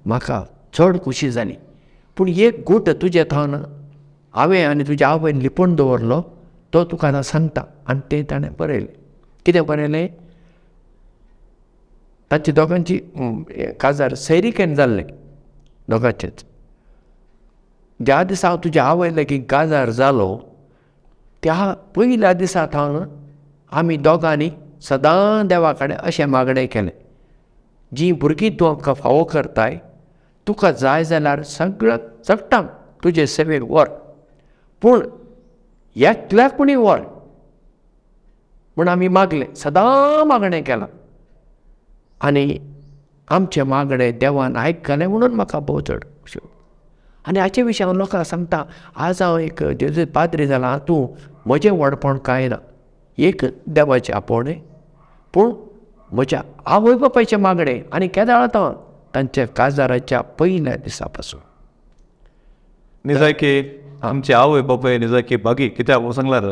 म्हाका चड खोशी जाली, पूण एक गूट तुजे थावन हांवें आनी तुज्या आवयन लिपोवन दवरलो तो तुका आतां सांगता. आनी तें ताणें बरयलें. कितें बरयलें? तांची दोगांची काजार सैरिकेन जाल्लें दोगांचेच. ज्या दिसा हांव तुज्या आवय लागीं काजार जालो त्या पयल्या दिसा थावन आमी दोगांनी सदां देवा कडेन अशें मागणें केलें, जीं भुरगीं तूं आमकां फावो करताय तुका जाय जाल्यार सगळ्या सगटांक तुजे सेवेक व्हर, पूण एकल्याक कोणी व्हर म्हूण आमी मागलें, सदां मागणें केलां. आनी आमचें मागणें देवान आयकलें म्हणून म्हाका भोव चड खोशी. आनी हाचे विशीं हांव लोकांक सांगता, आज हांव एक जेजूत पाद्री जालां, तूं म्हजें व्हडपण कांय ना, एक देवाचें आपोवणें, पूण म्हज्या आवय बापायचें मागणें आनी केदाळ आतां तांच्या काजाराच्या पयल्या दिसा पासून. निजाकी आमची आवय बापाय निजाकी बागी. कित्याक म्हूण सांगल्यार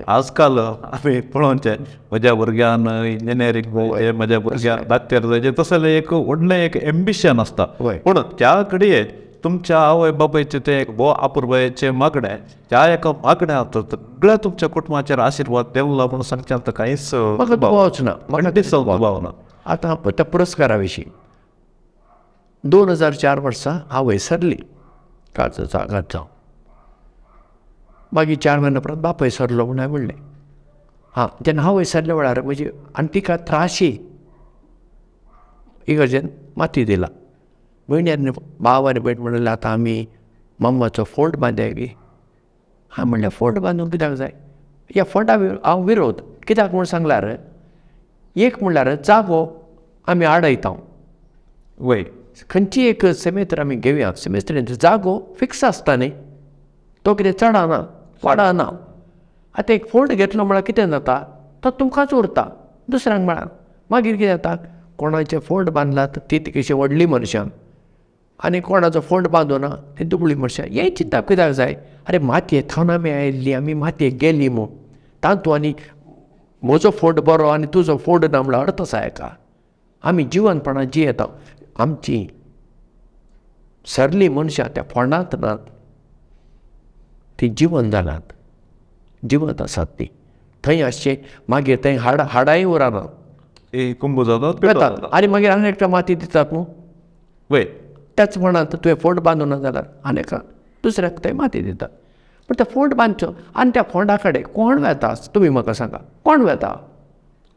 आजकाल आमी पळोवचें म्हज्या भुरग्यान इंजिनियरींग जायचें, म्हज्या भुरग्यान डाक्टर जायचें, तसलें एक व्हडलें एक एम्बिशन आसता. पूण त्या घडये तुमच्या आवय बापायचें तें एक भोव अपुरबायेचें मागणें, त्या एका मागण्यांत सगळ्या तुमच्या कुटुंबाचेर आशिर्वाद देवला म्हणून सांगच्यांत कांयच म्हाका दुबावच ना, म्हाका दुबाव ना. आतां त्या पुरस्कारा विशीं 2004 वर्सा आवय सरली काळजाचो आघात जावन. मागीर 4 म्हयन्या उपरांत बापूय सरलो म्हूण हांवें म्हणलें. हां, जेन्ना आवय सरल्या वेळार म्हजी आनी तिका त्राशी इगर्जेन माती दिला. भयणी आनी भाव आनी भयण म्हणलें आतां आमी मम्माचो फोंड बांदया गी. हांवें म्हणलें फोंड बांदूंक कित्याक जाय, ह्या फोंडा हांव विरोध कित्याक म्हूण सांगल्यार एक म्हणल्यार जागो आमी आडयता. वय खंयची एक सेमेस्टर आमी घेवया, सेमेस्टरींत जागो फिक्स आसता न्ही, तो कितें चडना वाडना. आतां एक फोंड घेतलो म्हळ्यार कितें जाता, तो तुमकांच उरता, दुसऱ्यांक मेळना. मागीर कितें जाता, कोणाचे फोंड बांदलात ती कशी व्हडली मनशां आनी कोणाचो फोंड बांदूना ती दुबळी मनशां. हें चिंतप कित्याक जाय? अरे मातये थावन आमी आयिल्ली, आमी मातयेक गेली म्हूण तातूंत आनी म्हजो फोंड बरो आनी तुजो फोंड ना म्हळ्यार अर्थ आसा हेका? आमी जिवनपणान जियेता, आमची सरली मनशां त्या फोंडांत नात, ती जिवन जालात, जिवंत आसात ती थंय आसचें. मागीर थंय हाडांय उरना, कुंभ जातात आनी मागीर आनी एकट्या माती दितात न्हू. वय त्याच फोंडांत तुवें फोंड बांदूना जाल्यार आनी एका दुसऱ्याक थंय माती दितात. पूण त्या फोंड बांदचो आनी त्या फोंडा कडेन कोण वेता तुमी म्हाका सांगा, कोण वेता?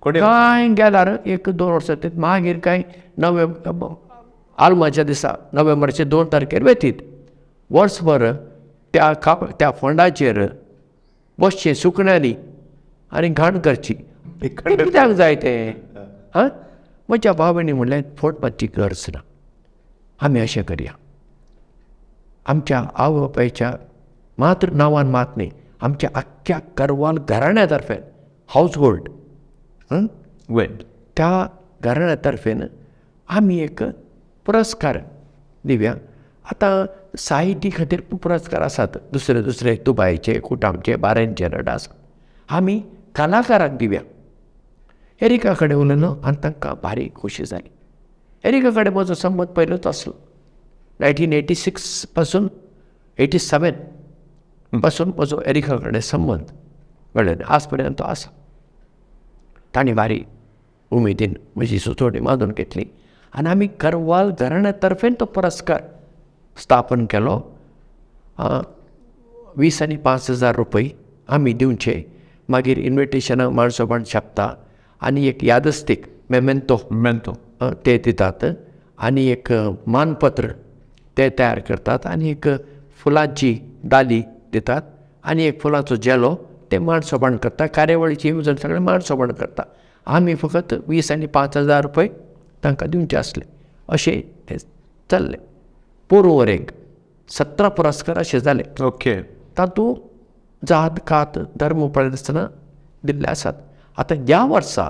कांय गेल्यार 1-2 वर्सां ते मागीर कांय नोव्हेंबर आल्माच्या दिसा नोव्हेंबराचे 2 तारखेर वेतीत. वर्सभर त्या त्या फोंडाचेर बसचें सुकण्यांनी आनी घाण करची. कित्याक जाय तें? हां, म्हज्या भाव भयणी म्हणलें फोंड बांदची गरज ना, आमी अशें करया, आमच्या आवय बापायच्या मात्र नांवान मात न्ही, आमच्या आख्ख्या करवाल घराण्या तर्फेन, हावज होल्ड त्या घराण्या तर्फेन आमी एक पुरस्कार दिवया. आतां साहिती खातीर पुरस्कार आसात, दुसरे दुसरे दुबायचे, कुटामचे, बारेंचे रड आसात, आमी कलाकाराक दिवया. एरिका कडेन उलयलो आनी तांकां भारी खोशी जाली. एरिका कडेन म्हजो संबंद पयलोच आसलो, 1986 पासून 87 पासून म्हजो एरिका कडेन संबंद कळ्ळें, आज पर्यंत तो आसा. तांणी भारी उमेदीन म्हजी सुचोवणी मानून घेतली आनी आमी करवाल घराण्या तर्फेन तो पुरस्कार स्थापन केलो. 20 आनी 5,000 रुपये आमी दिवचे, मागीर इन्विटेशनां माणसोबाण छापता आनी एक यादस्तीक मेमेंतो मेंतो ते दितात आनी एक मानपत्र ते तयार करतात आनी एक फुलांची दाली दितात आनी एक फुलांचो झेलो ते माणसोबाण करता. कार्यावळीची येवजण सगळें माणसोबाण करता. आमी फकत 20 आनी 5,000 रुपये तांकां दिवचे आसले. अशें तें चल्लें. पोरूं एक 17 पुरस्कार अशें जाले. ओके, तातूंत जात कात धर्म पळयनासतना दिल्ले आसात. आतां ह्या वर्सा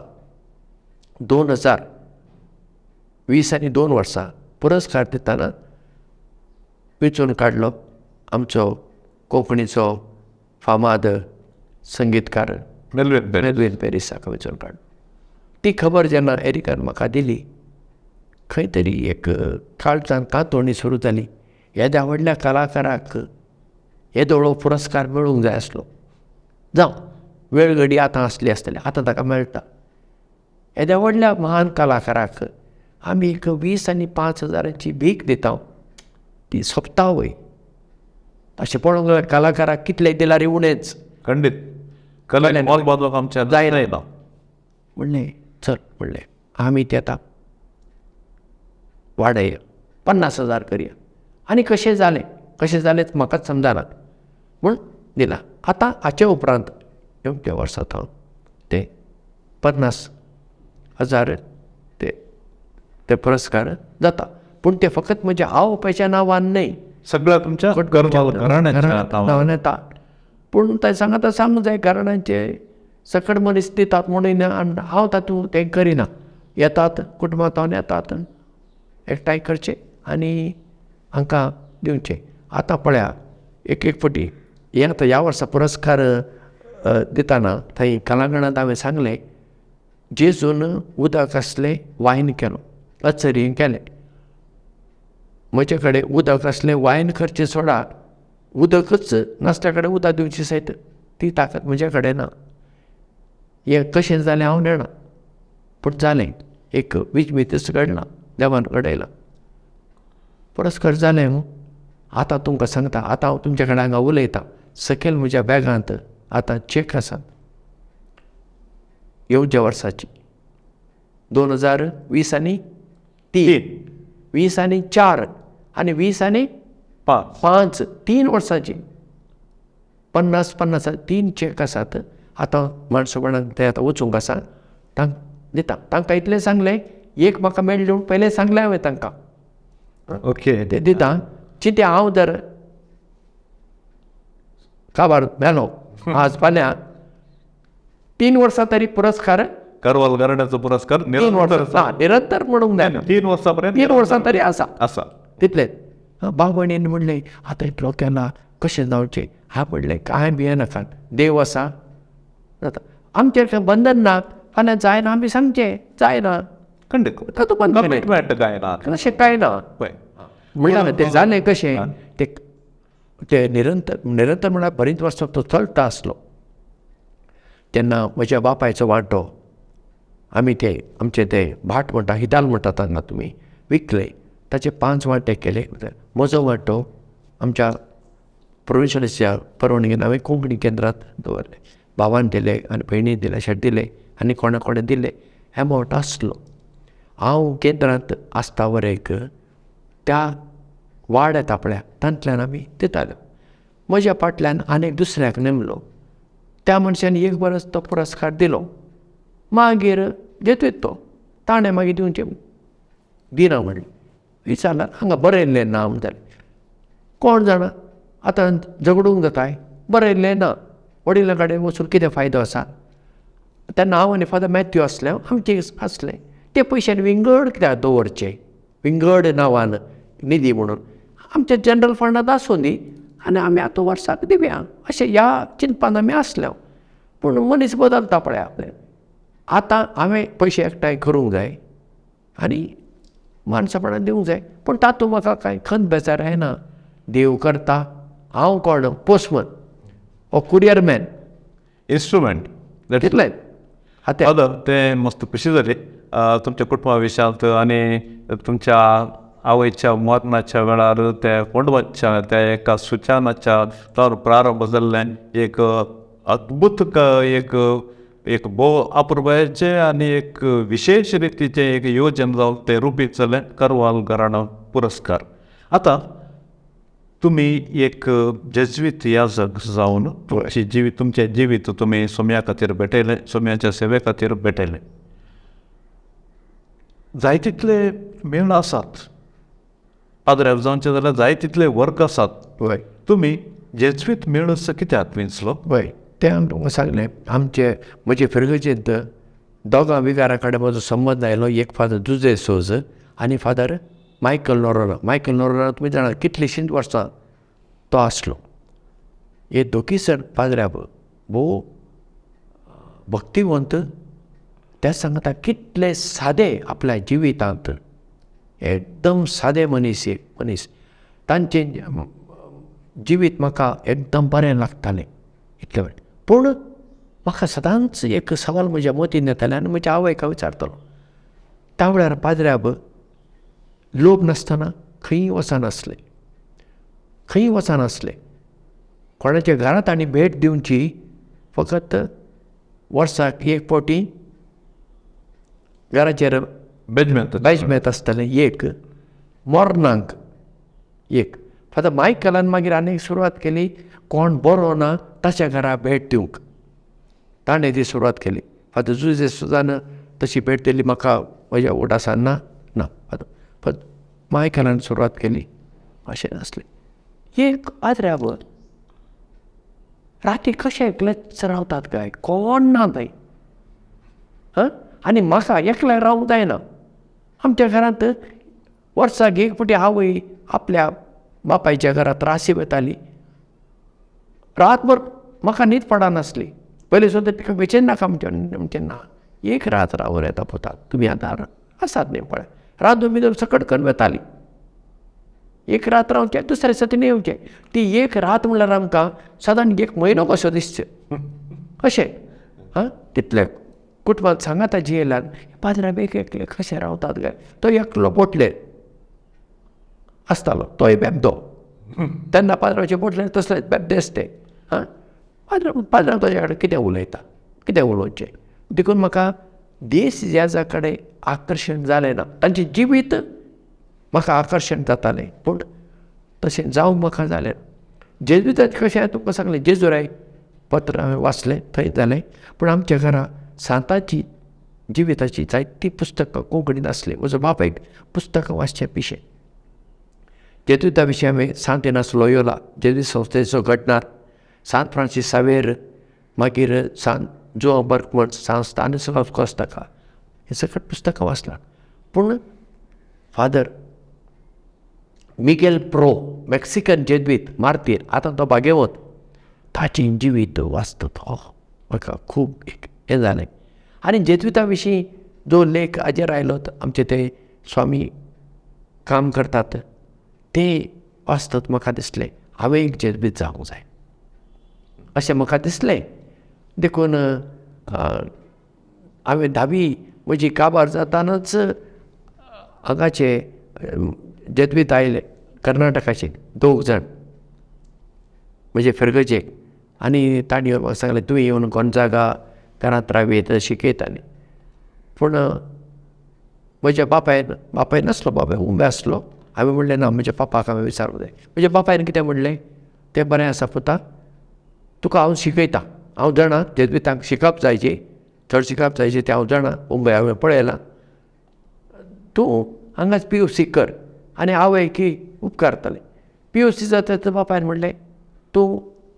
2020 आनी 2 वर्सां पुरस्कार दितना वेंचून काडलो आमचो कोंकणीचो फामाद संगीतकार मेलवीन पेरीस हाका वेंचून काडलो. ती खबर जेन्ना एरिकान म्हाका दिली, खंय तरी एक काळजान कांतोणी सुरू जाली. येद्या व्हडल्या कलाकाराक येदोळो पुरस्कार मेळूंक जाय आसलो. जावं वेळ घडी आतां आसली आसतली, आतां ताका मेळटा. येद्या व्हडल्या महान कलाकाराक आमी एक 20 आनी 5,000 भीक दिता, ती सोंपता वय. अशें पळोवंक गेल्यार कलाकाराक कितले दिल्यार उणेच. खंडीत कला मोल बांदूंक आमच्या जायना. म्हणलें चल, म्हणलें आमी ते आतां वाडया, 50,000 करया. आनी कशें जालें कशें जालें म्हाकाच समजना म्हूण दिला. आतां हाचे उपरांत येवच्या वर्सा थावन ते 50,000 ते ते पुरस्कार जाता. पूण ते फकत म्हज्या आवय बापायच्या नांवान न्हय, सगळ्या तुमच्या नांवान येता. पूण ते सांगता सांगूंक जाय, घराण्यांचे सकट मनीस दितात म्हणून आनी हांव तातूंत तें करिना. येतात कुटुंबांत येतात, एकठांय करचें आनी हांकां दिवचें. आतां पळया एक एक फावटी हें आतां ह्या वर्सा पुरस्कार दितना थंय कलांगणांत हांवें सांगलें, जेजून उदक आसलें वायन केलो, अचरी केलें. म्हजे कडेन उदक आसलें वायन करचें सोडा, उदकच नासल्या कडेन उदक दिवचें सयत ती ताकद म्हजे कडेन ना. हें कशें जालें हांव नेणा, पूण जालें. एक विजमीतच घडलां, देवान घडयलां. पुरस्कार जालें न्हू. आतां तुमकां सांगता, आतां हांव तुमच्या कडेन हांगा उलयतां, सकयल म्हज्या बॅगांत आतां चॅक आसात येवच्या वर्साची 2020 आनी 3, 20 आनी 4 आनी 20 आनी 5, 3 वर्सांची 50 50 3 चॅक आसात. आतां माणसोपणाक ते आतां वचूंक आसा, तांकां दिता. तांकां इतलें सांगलें, एक म्हाका मेळ्ळें म्हूण पयलें सांगलें हांवें तांकां. ओके, ते दिता चिंते हांव जर काबार मेलो आज फाल्यां 3 वर्सां तरी पुरस्कार करवाल घराण्याचो पुरस्कार 3 वर्सां निरंतर म्हणूंक जायना, 3 वर्सां पर्यंत 3 वर्सां तरी आसा आसा तितलें. बाबणीन म्हणलें आतां इतलो केला कशें जावचें. हा म्हणलें कांय भियेनाका, देव आसा जाता, आमचेर खंय बंधन ना, फाल्यां जायना आमी सांगचें जायना, खंडीत तातूंत बंद कमिटमेंट कांय ना, अशें कांय ना. म्हणल्यार तें जालें कशें, ते निरंतर निरंतर म्हळ्यार बरींच वर्सां तो चलता आसलो. तेन्ना म्हज्या बापायचो वांटो आमी ते आमचे ते भाट म्हणटा, हिदाल म्हणटा तांकां तुमी, विकले, ताचे 5 वांटे केले. म्हजो वांटो आमच्या प्रोविन्शियलिस्टच्या परवणगेन हांवें कोंकणी केंद्रांत दवरलें. भावान दिले आनी भयणीन दिले, शेट दिले आनी कोणा कोणें दिले, एमावंट आसलो. हांव केंद्रांत आसता वरेक त्या वाड येता पळया तांतल्यान आमी दिताले. म्हज्या फाटल्यान आनीक दुसऱ्याक नेमलो, त्या मनशान एक बरोच तो पुरस्कार दिलो. मागीर जेतूच तो ताणें मागीर दिवचें दिना म्हणलें. विचारल्यार हांगा बरयल्लें ना म्हणटालें. कोण जाणा आतां झगडूंक जाताय, बरयल्लें ना, वडिलां कडेन वचून कितें फायदो आसा. तेन्ना हांव आनी फादर मॅथ्यू आसले, आमचे आसले ते पयशान विंगड कित्याक दवरचे, विंगड नांवान निधी म्हणून आमच्या जनरल फंडांत आसूं दी आनी आमी आतां वर्साक दिवया अशें ह्या चिंतपान आमी आसले. पूण मनीस बदलता पळय आपलें. आतां हांवें पयशे एकठांय करूंक जाय आनी माणसापणान दिवंक जाय, पूण तातूंत म्हाका कांय खंत बेजार येना. देव करता, हांव कोण पोस्टमन ओ कुरियर मॅन, इन्स्ट्रुमेंट तितलें. फादर तें मस्त खुशी जाली तुमच्या कुटुंबा विशयांत आनी तुमच्या आवयच्या मरणाच्या वेळार त्या फोंडवाच्या त्या एका सुचानाच्या तर प्रारंभ जाल्ल्यान एक अद्भुत एक एक भोव अपुरबायेचें आनी एक विशेश रितीचें एक योजन जावन तें रुपीत जालें करवाल घराणो पुरस्कार. आतां तुमी एक जेज्वीत याजक जावन तुमचें जिवीत तुमचें जिवीत तुमी सोम्या खातीर भेटयलें, सोम्याच्या सेवे खातीर भेटयलें. जाय तितले मेळ आसात पाद्र्याव जावचें जाल्यार जाय तितले वर्ग आसात, तुमी जेज्वीत मेळ कित्याक विंचलो? वय, तें हांवें तुमकां सांगलें. आमचे म्हजे फिरगजेंत दोगां विगारा कडेन म्हजो संबंद आयलो. एक फादर जुजे सोज आनी father Michael Noronha. Michael Noronha तुमी जाणा कितलींशींच वर्सां तो आसलो. हे दोगी सर पाद्र्याब भोव भक्तिवंत, त्या सांगता कितले सादे आपल्या जिवितांत, एकदम सादे मनीस, एक मनीस. तांचें जिवीत म्हाका एकदम बरें लागतालें इतलें. पूण म्हाका सदांच एक सवाल म्हज्या मतीन येतालें आनी म्हज्या आवयक हांव विचारतालो. त्या वेळार पाद्र्याब लोभ नासतना खंय वचनासले, खंय वचनासले. कोणाच्या घरांत आनी भेट दिवची फकत वर्साक एक फावटी घराचेर बेजमेंत आसतालें एक, मोरनांक एक. फादर मायकलान मागीर आनीक सुरवात केली, कोण बरो ना ताच्या घरा भेट दिवंक ताणें ती सुरवात केली. फादर जुजे सुजान तशी भेट दिली म्हाका म्हज्या उडासान ना ना, फादर मायकलान सुरवात केली. अशें नासलें. एक आद्र्यावर राती कशें एकलेच रावतात काय, कोण ना थंय. हां, आनी म्हाका एकल्याक रावंक जायना. आमच्या घरांत वर्साक एक फावटी आवय आपल्या बापायच्या घरांत राशी वताली. रातभर म्हाका न्हीद पडनासली. पयलीं सुद्दां तिका बेचैन नाका म्हणचें ना, एक रात रावून येता पुता, तुमी आतां आसात न्ही पळय. रात भितर सकट करून वताली. एक रात रावचें, दुसऱ्या दिसा तिणें येवचें. ती एक रात म्हणल्यार आमकां सादारण एक म्हयनो कसो दिसचें अशें. हां, तितलें कुटुंबांत सांगाता जियेल्यान पाद्र्याब एक एकले कशें रावतात काय. तो एकलो बोटलेर आसतालो, तोय बेबदो. तेन्ना पाद्र्याचे बोटलेर तसले बेबदेच ते. हां, पाद्र्याब ताज्या कडेन कितें उलयता, कितें उलोवचें. देखून म्हाका देश जेजा कडेन आकर्शण जालें ना. तांचें जिवीत म्हाका आकर्शण जातालें, पूण तशें जावंक म्हाका जालें. जेजुताचें कशें हांवें तुमकां सांगलें, जेजुराय पत्र हांवें वाचलें थंय जालें. पूण आमच्या घरा सांताची जिविताची जायतीं पुस्तकां कोंकणींत आसलीं. म्हजो बापायक पुस्तकां वाचचें पिशें. जेजुइता विशीं हांवें सांत इनास लोयोला जेजुइत संस्थेचो घडणार, सांत फ्रांसीस सावेर, मागीर सांत जुआंव बर्कमन, सांत स्तानिस्लाव कोस्ताका, हे सगळीं पुस्तकां वाचलां. पूण फादर मिगेल प्रो, मेक्सिकन जेजुइत मार्तीर, आतां तो भागेवत, ताचें जिवीत वाचता तो म्हाका खूब एक हें जालें. आनी जेजुइता विशीं जो लेख हाजेर आयलो, आमचे ते स्वामी काम करतात ते वाचतात, म्हाका दिसलें हांवें एक जेजुइत जावंक जाय अशें म्हाका दिसलें. देखून हांवें धावी म्हजी काबार जातानाच हांगाचे जेजुइत आयले कर्नाटकाचे 2 जाण म्हजे फिरगजेक, आनी तांणी म्हाका सांगलें तुवें येवन गोंजागा घरांत रावयत शिकयताली. पूण म्हज्या बापायन, बापाय नासलो, बापाय उबे आसलो. हांवें म्हणलें ना, म्हज्या पापाक हांवें विचारूंक जाय. म्हज्या बापायन कितें म्हणलें, तें बरें आसा पुता, तुका हांव शिकयतां, हांव जाणा जेजुइतांक शिकप जायची, चड शिकप जायचें तें हांव जाणा, मुंबय हांवें पळयलां, तूं हांगाच POC कर आनी आवय की उपकारतलें. POC जाता तर बापायन म्हणलें तूं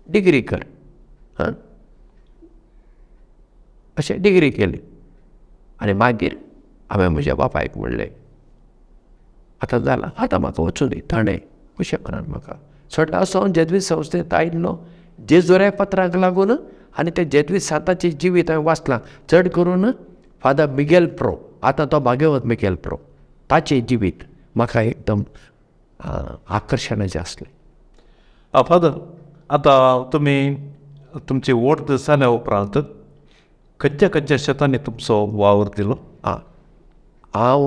डिग्री कर, हां अशें डिग्री केली. आनी मागीर हांवें म्हज्या बापायक म्हणलें आतां जालां, आतां म्हाका वचूं दी. ताणें खुशे मनान म्हाका सोडला. असो हांव जेजुइत संस्थेंत आयिल्लो जेजुऱ्या पत्रांक लागून आनी ते जेजुइत सांताचें जिवीत हांवें वाचलां, चड करून फादर मिगेल प्रो, आतां तो भागेवत मिगेल प्रो, ताचें जिवीत म्हाका एकदम आकर्शणाचें आसलें. फादर, आतां तुमी तुमची वोट जाल्या उपरांत खंयच्या खंयच्या शेतांनी तुमचो वावर दिलो? हांव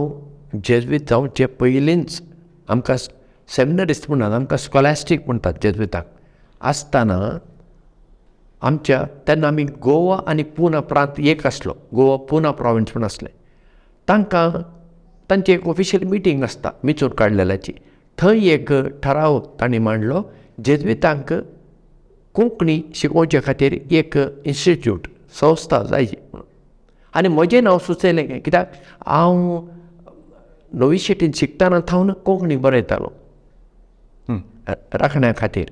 जेजुइत जावचे पयलींच आमकां सेमिनरिस्ट म्हणटात, आमकां स्कॉलास्टीक म्हणटात जेजुइताक आसतना आमच्या तेन्ना आमी गोवा आनी पुना प्रांत एक आसलो, गोवा पुना प्रोविन्स म्हूण आसलें. तांकां तांची एक ऑफिशियल मिटींग आसता मिचून काडलेल्याची, थंय एक ठराव तांणी मांडलो जेजुइतांक कोंकणी शिकोवचे खातीर एक इन्स्टिट्यूट संस्था जायची म्हणून. आनी म्हजें नांव सुचयलें कित्याक हांव नोविशेटीन शिकतना थावन कोंकणी बरयतालो राखण्या खातीर.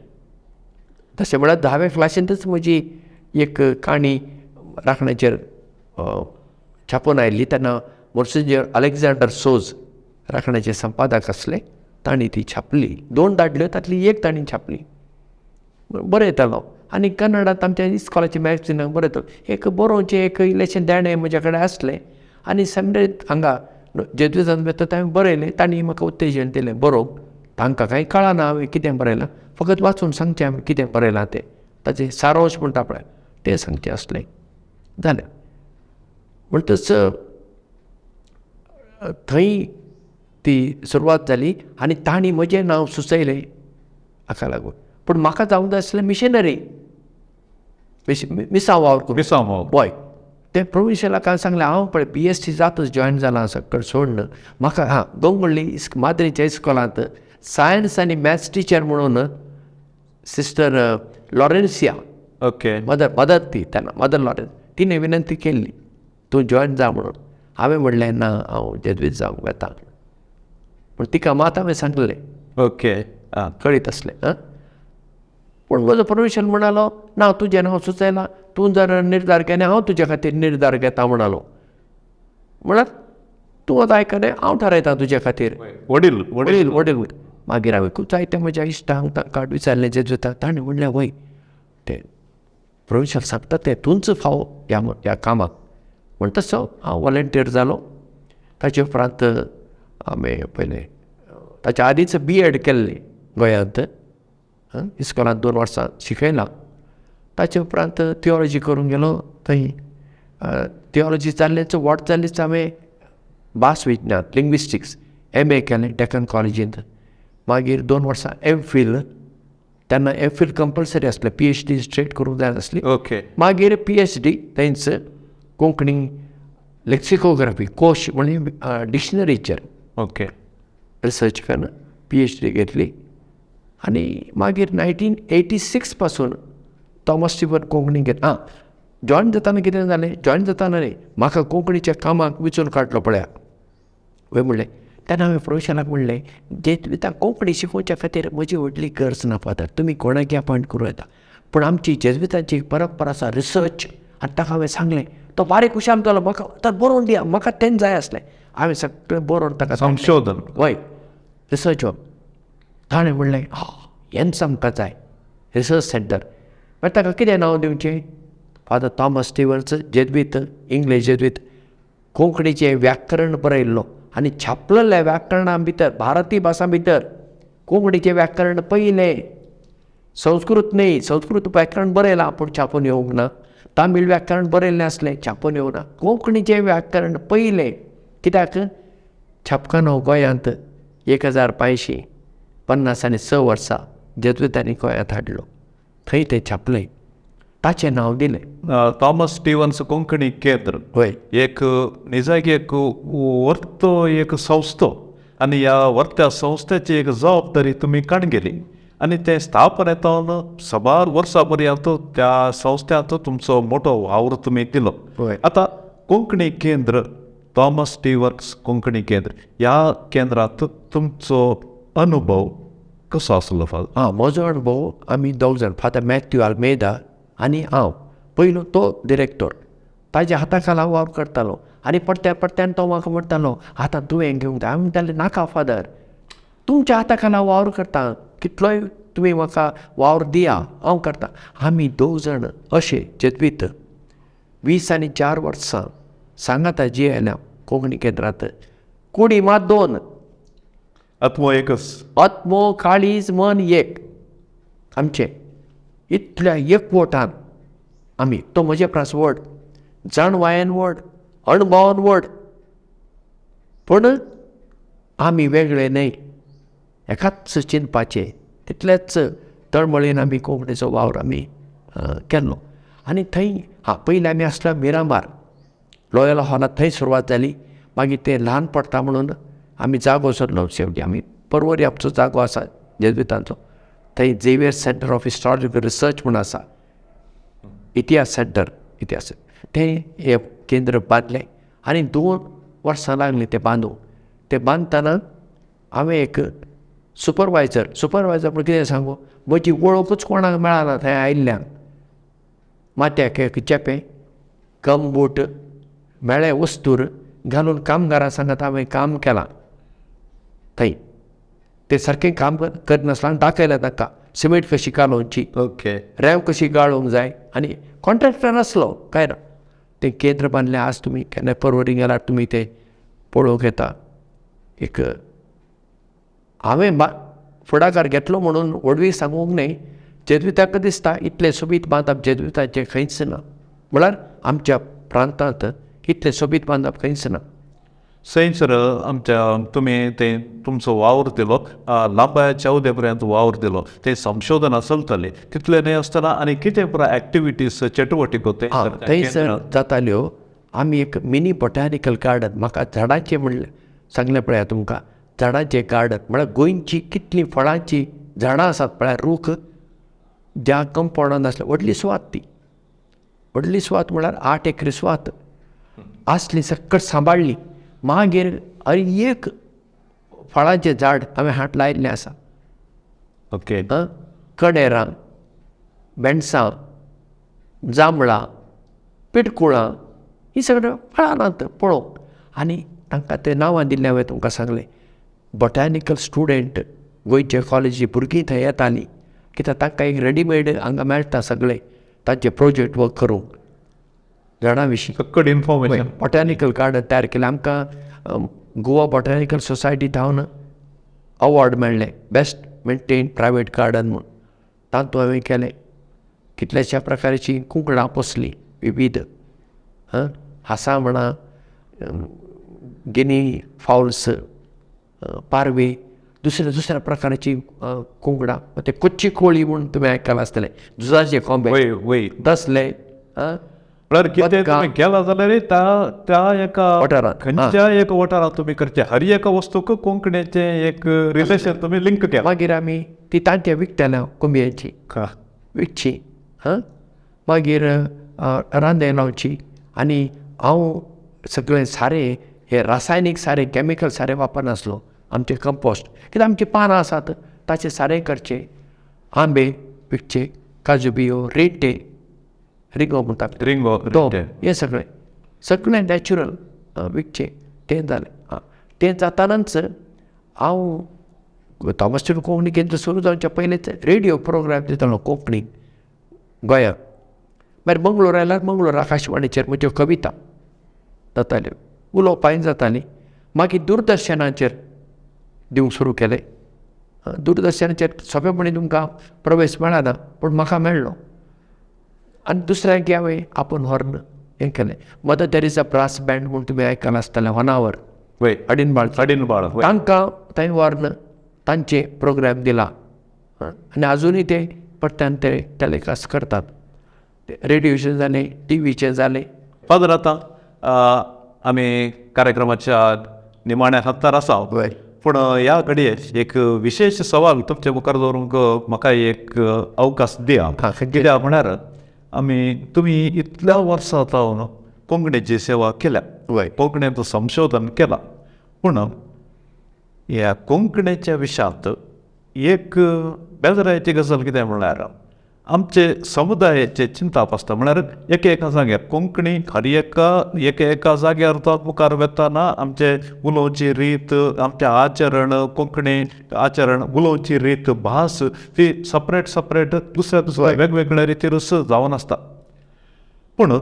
तशें म्हळ्यार 10वे क्लासींतच म्हजी एक काणी राखण्याचेर छापून आयिल्ली. तेन्ना मोन्सिन्योर अलेक्झांडर सोज राखण्याचे संपादक आसले, तांणी ती छापली. 2 धाडल्यो, तांतली एक तांणी छापली. बरयतालो आनी कन्नडांत आमच्या इस्कॉलाच्या मॅगझिनाक बरयतालो. एक बरोवचें एक इल्लेशें देणें म्हज्या कडेन आसलें आनी सेमिनरींत हांगा जेजुइतान वता हांवें बरयलें. तांणी म्हाका उत्तेजन दिलें बरोवंक. तांकां कांय कळना हांवें कितें बरयलां, फकत वाचून सांगचें हांवें कितें बरयलां तें, ताचें सारांश म्हणटा पळय तें सांगचें आसलें. जालें म्हणटच थंय ती सुरवात जाली आनी तांणी म्हजें नांव सुचयलें हाका लागून. पूण म्हाका जावंक जाय आसलें मिशनरी, मिसांव वावर करूं, मिसांव वावर. हय, तें प्रोविन्शियलाक हांवें सांगलें हांव पळय BSc जातच जॉयन जालां सगळें सोडून म्हाका हां गोंगुल्ली माद्रीच्या इस्कॉलांत सायन्स आनी मॅथ्स टिचर म्हणून सिस्टर लॉरेन्सिया, ओके, मदर ती तेन्ना मदर लॉरेन्स, तिणें विनंती केल्ली तूं जॉयन जा म्हणून. हांवें म्हणलें ना, हांव जेजुइत जावंक वता. पूण तिका मात हांवें सांगलें, ओके, कळीत आसलें. हां, पूण म्हजो प्रोविन्शियल म्हणालो ना, तुजें नांव सुचयलां, तूं जर निर्धार केलें हांव तुज्या खातीर निर्धार घेता म्हणालो. म्हळ्यार तूं आतां आयकलें, हांव थारायता तुज्या खातीर. वडील वडील वडील. मागीर हांवें खूब जायते म्हज्या इश्टांक तांकां विचारलें जेजुइतांक, ताणें म्हणलें वय तें प्रोविन्शियल सांगता तें तूंच फावो ह्या कामाक. म्हण तसो हांव वॉलंटियर जालो. ताचे उपरांत हांवें पयलें ताच्या आदींच BEd केल्लें गोंयांत, इस्कॉलांत 2 वर्सां शिकयलां. ताचे उपरांत थियोलॉजी करूंक गेलो थंय. थियोलॉजी जाल्लेच वॉट जाल्लीच हांवें भास विज्ञान लिंग्विस्टिक्स MA केलें डेक्कन कॉलेजींत. मागीर 2 वर्सां MPhil, तेन्ना MPhil compulsory आसलें, PhD straight करूंक जाय आसली. ओके. मागीर PhD थंयच कोंकणी लेक्सिकोग्राफी कोश म्हणजे डिक्शनरीचेर, ओके, रिसर्च करून PhD घेतली. आनी मागीर 1986 पासून थॉमस स्टीफन कोंकणी घेत. आं, जॉयन जाताना कितें जालें, जॉयन जाताना न्ही म्हाका कोंकणीच्या कामाक विचून काडलो पळया. वय म्हणलें तेन्ना हांवें प्रोविशनाक म्हणलें जेज्वितांक कोंकणी शिकोवच्या खातीर म्हजी व्हडली गरज ना फादर, तुमी कोणाक अपॉयंट करूं येता, पूण आमची जेज्वितांची परंपरा आसा रिसर्च. आनी ताका हांवें सांगलें, तो बारीक हुशार जालो, म्हाका तर बरोवन दिया, म्हाका तेंच जाय आसलें. हांवें सगळें बरोवन ताका संशोधन, वय रिसर्च वर्क. ताणें म्हणलें हेंच आमकां जाय, रिसर्च सेंटर. मागीर ताका कितें नांव दिवचें? फादर थॉमस स्टिवन्स जेज्वीत, इंग्लीश जेज्वीत, कोंकणीचें व्याकरण बरयल्लो आनी छापलेल्या व्याकरणा भितर भारतीय भासां भितर कोंकणीचें व्याकरण पयलें. संस्कृत न्ही, संस्कृत व्याकरण बरयलां पूण छापून येवंक ना, तामीळ व्याकरण बरयल्लें आसलें छापून येवंक ना, कोंकणीचें व्याकरण पयलें. कित्याक छापखानो गोंयांत 1556 वर्सां जेज्वितांनी गोंयांत हाडलो, थंय तें छापलें, ताचें नांव दिलें थॉमस स्टिवन्स कोंकणी केंद्र. वय एक निजायक एक वर्तो एक संस्थो आनी ह्या वर्त्या संस्थेची एक जबाबदारी तुमी काडगेली आनी तें स्थापनेंत साबार वर्सां पर्यंत त्या संस्थ्यांत तुमचो मोटो वावर तुमी दिलो. आतां कोंकणी केंद्र, थॉमस स्टिवन्स कोंकणी केंद्र, ह्या केंद्रांत तुमचो अनुभव कसो आसलो फादर? आं, म्हजो अणभव, आमी दोग जाण, फादर मॅथ्यू आल्मेदा आनी हांव. पयलो तो डिरेक्टर, ताज्या हाता खाला वावर करतालो आनी परत्या परत्यान तो म्हाका म्हणटालो आतां तुवें घेवंक जाय. हांवें म्हणटालें नाका फादर, तुमच्या हाता खाला वावर करता, कितलोय तुमी म्हाका वावर दिया हांव करता. आमी दोग जाण अशे जेज्वीत 24 वर्सां सांगाता जियेल्या कोंकणी केंद्रांत. कुडी मात दोन, आत्मो एकच, आत्मो काळीज मन एक आमचें. इतल्या एकवटान आमी, तो म्हजे प्रास व्हड, जाणवायेन व्हड, अणभवान व्हड, पूण आमी वेगळे न्हय, एकाच चिंतपाचें, तितलेच तळमळीन आमी कोंकणीचो वावर आमी केल्लो. आनी थंय हां पयलीं आमी आसलो मिरामार लोयोला हॉलांत, थंय सुरवात जाली. मागीर तें ल्हान पडटा म्हणून आमी जागो सोदलो. शेवटी आमी परवरी आमचो जागो आसा जेज्वितांचो, थंय Xavier centre of historical research म्हूण आसा, इतिहास सेंटर, इतिहास तें हें केंद्र बांदलें आनी 2 वर्सां लागलीं तें बांदूंक. तें बांदतना हांवें एक सुपरवायजर, सुपरवायजर म्हण कितें सांगू, म्हजी वळखूच कोणाक मेळना थंय आयिल्ल्यांक. माथ्याक एक चेपें, गमबूट, मेळे वस्तूर घालून कामगारां सांगात हांवें काम केलां थंय. ते सारकें काम करनासतना दाखयलें तांकां सिमेंट कशी कालोवची, ओके, रेंव कशी गाळोवंक जाय. आनी कॉन्ट्रॅक्टर आसलो काय ना. तें केंद्र बांदलें. आज तुमी केन्ना परवरी गेल्यार तुमी तें पळोवंक येता. एक हांवें फुडाकार घेतलो म्हणून व्हडवी सांगूंक न्हय, जेज्वितांक दिसता इतलें सोबीत बांदप जेज्वितांचें खंयच ना, म्हळ्यार आमच्या प्रांतांत इतलें सोबीत बांदप खंयच ना. सर आमच्या तुमी ते तुमचो वावर दिलो, लांबाच्या उद्या पर्यंत वावर दिलो, ते संशोधन चलतालें तितलें न्हय आसतना आनी कितें पुराय एक्टिविटीज चटुवटिको ते थंयसर जाताल्यो. आमी एक मिनी बॉटॅनिकल गार्डन, म्हाका झाडांचें म्हणलें सांगलें पळया तुमकां, झाडांचें गार्डन म्हळ्यार गोंयची कितलीं फळांचीं झाडां आसात पळया, रूख ज्या कंपावंडान आसले. व्हडली सुवात ती, व्हडली सुवात म्हळ्यार 8 एकरी सुवात आसली, सकट सांबाळ्ळी. मागीर एक फळांचें झाड हांवें हाट लायिल्लें आसा. ओके, कणेरां, भेंडसां, जांबळां, पिटकुळां, हीं सगळीं फळां नात पळोवंक. आनी तांकां तें नांवां दिल्लें हांवें तुमकां सांगलें. बॉटॅनिकल स्टुडंट गोंयचे कॉलेजी भुरगीं थंय येतालीं, कित्याक तांकां एक रेडीमेड हांगा मेळटा सगळें तांचे प्रोजेक्ट वर्क करूंक झाडां विशीं सकट इन्फॉर्मेशन. बॉटॅनिकल गार्डन तयार केलें. आमकां गोवा बॉटॅनिकल सोसायटी थावन अवॉर्ड मेळ्ळें, बेस्ट मेंटेन प्रायवेट गार्डन म्हूण. तातूंत हांवें केलें. कितल्याश्या प्रकारचीं कुंकडां पोसलीं विविध, हांसां म्हणा, गिनी फावल्स, पारवे, दुसऱ्या दुसऱ्या प्रकारची कुंकडां. ते कोच्ची कोळी म्हूण तुमी आयकलां आसतलें, दुदाचे कोंबे तसले. म्हळ्यार कितें तुमी केलां जाल्यार त्या एका वाठारांत, खंयच्या एका वाठारांत तुमी करचें हर एका वस्तूक कोंकणीचें एक रिलेशन तुमी लिंक केलां. मागीर आमी ती तांतयां विकताले, कोंबयांची विकची. हां, मागीर रांदे लावची आनी हांव सगळें सारें हे रासायनीक सारें कॅमिकल सारें वापरनासलो. आमचें कंपोस्ट कित्याक आमचीं पानां आसात ताचें सारें करचें, आंबे विकचे, काजू बियो, रेटे, रिंगो म्हणटा रिंगो तो, हें सगळें सगळें नॅचरल विकचें. तें जालें. आं, तें जातानाच हांव थॉमस स्टीफन कोंकणी केंद्र सुरू जावच्या पयलींच रेडियो प्रोग्राम दितालो कोंकणी गोंयांत. मागीर मंगळूर आयल्यार मंगळूर आकाशवाणीचेर म्हज्यो कविता जाताल्यो, उलोवपाय जातालीं. मागीर दूरदर्शनाचेर दिवंक सुरू केलें. दूरदर्शनाचेर सोंपेपणी तुमकां प्रवेश मेळना पूण म्हाका मेळ्ळो आनी दुसऱ्यांक हांवें आपोवन व्हरून हें केलें. मदर टेरेसा ब्रास बँड म्हूण तुमी आयकलां आसतलें, होनावर वय अडिनबाळ अडिनबाळ, तांकां थंय व्हरून तांचे प्रोग्राम दिला आनी आजुनूय ते परत्यान ते टेलिकास्ट करतात. रेडियोचें जालें, टिवीचें जालें. फादर, आतां आमी कार्यक्रमाच्या निमाण्या हत्तार आसा, पूण ह्या घडये एक विशेश सवाल तुमचे मुखार दवरूंक म्हाका एक अवकाश दिया. कित्याक म्हळ्यार आमी तुमी इतल्या वर्सां जावन कोंकणीची सेवा केल्या, कोंकणीचो संशोधन केलां, पूण ह्या कोंकणीच्या विशयांत एक बेजरायची गजाल कितें म्हळ्यार आमचे समुदायाचे चिंताप आसता. म्हळ्यार एक एका जाग्यार कोंकणी हर एका एक एका जाग्यार तो मुखार वतना आमचे उलोवची रीत, आमचें आचरण, कोंकणी आचरण, उलोवची रीत, भास ती सपरेट सपरेट दुसऱ्या दुसऱ्या वेगवेगळ्या रितीरूच जावन आसता. पूण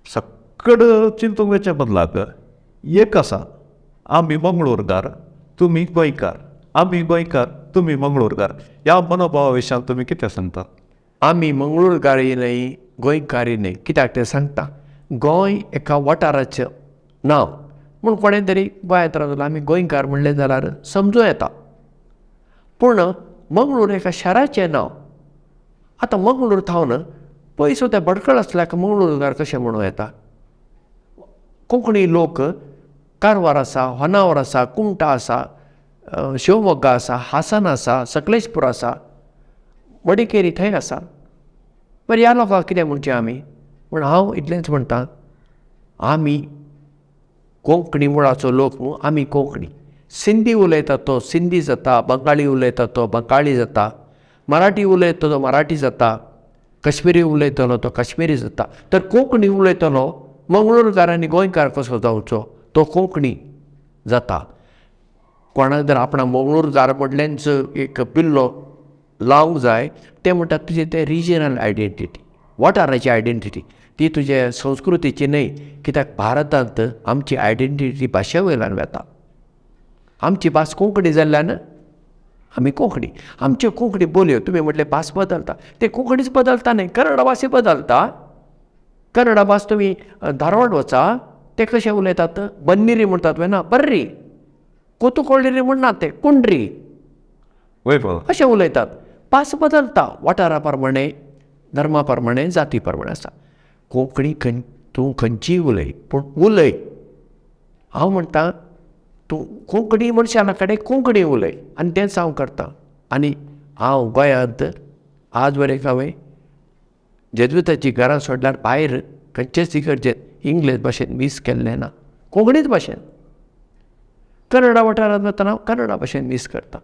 सकड चिंतूंक वचच्या बदलाक एक आसा, आमी मंगळूरकार तुमी गोंयकार, आमी गोंयकार तुमी मंगळूरकार, ह्या मनोभावा विशयान तुमी कितें सांगता? आमी मंगळूरकारय न्हय गोंयकारय न्हय. कित्याक तें सांगता, गोंय एका वाठाराचें नांव म्हूण कोणें तरी गोंयांत रावलो आमी गोंयकार म्हणलें जाल्यार समजूं येता, पूण मंगळूर एका शाराचें नांव. आतां मंगळूर थावन पयस त्या भटकळ आसल्यार मंगळूरकार कशें म्हणूं येता? कोंकणी लोक कारवार आसा, होनावर आसा, कुमटा आसा, शिवमोग्गा आसा, हासन आसा, सकलेशपूर आसा, मडिकेरी थंय आसा. बरें, ह्या लोकांक कितें म्हणचें आमी? पूण हांव इतलेंच म्हणटा, आमी कोंकणी मुळाचो लोक न्हू, आमी कोंकणी. सिंधी उलयता तो सिंधी जाता, बंगाली उलयता तो बंगाली जाता, मराठी उलयता तो मराठी जाता, कश्मीरी उलयतलो तो कश्मीरी जाता. तर कोंकणी उलयतलो मंगळूरकार आनी गोंयकार कसो जावचो? तो कोंकणी जाता. कोणाक जर आपणा मंगळूरकार म्हणल्यानच एक पिल्लो लावंक जाय, ते म्हणटात तुजें तें रिजनल आयडेंटिटी, वाठाराची आयडेंटिटी, ती तुजे संस्कृतीची न्हय. कित्याक भारतांत आमची आयडेंटिटी भाशे वयल्यान वता. आमची भास कोंकणी जाल्ल्यान आमी कोंकणी, आमच्यो कोंकणी बोलयो तुमी म्हटलें भास बदलता, ते कोंकणीच बदलता न्हय, कन्नड भासय बदलता. कन्नड भास तुमी धारवाड वचा, ते कशें उलयतात, बन्निरी म्हणटात ना, बर्री, कोतुकोळ्ळी म्हणना, ते कुंड्री अशें उलयतात. भास बदलता वाठारा प्रमाणे, धर्मा प्रमाणे, जाती प्रमाणे आसा. कोंकणी तूं खंयचीय उलय, पूण उलय. हांव म्हणटा तूं कोंकणी मनशां कडेन कोंकणी उलय, आनी तेंच हांव करतां. आनी हांव गोंयांत आज वरेक हांवें जेजुताची घरां सोडल्यार भायर खंयचेच इगर्जेंत इंग्लीश भाशेन मीस केल्लें ना, कोंकणीच भाशेन. कन्नडा वाठारांत वतना हांव कन्नडा भाशेन मीस करता,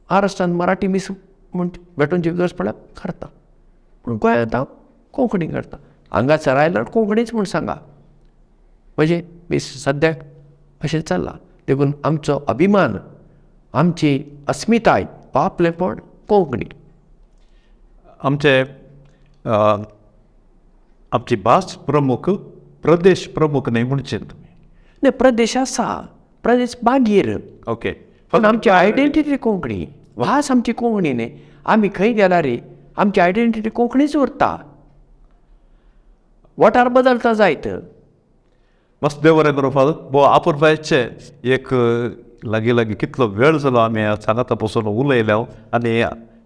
महाराष्ट्रांत मराठी मीस म्हूण भेटोवची गरज पडल्यार करता, पूण गोंयांत हांव कोंकणी करता. हांगासर आयल्यार कोंकणीच म्हूण सांगा, म्हणजे मीस सद्याक अशें चल्लां. देखून आमचो अभिमान, आमची अस्मिताय, आपलेपण कोंकणी. आमचे आमची भास प्रमुख, प्रदेश प्रमुख न्हय म्हणचे तुमी? न्हय, प्रदेश आसा, प्रदेश मागीर, ओके, पूण आमची आयडेंटिटी कोंकणी, भास आमची कोंकणी न्हय. आमी खंय गेल्यार आमची आयडेंटिटी कोंकणीच उरता, वाठार बदलता जायत. मस्त देव बरें करूं फादर. बो आपुरबायचे एक लागीं लागीं कितलो वेळ जालो आमी सांगाता बसून उलयल्या आनी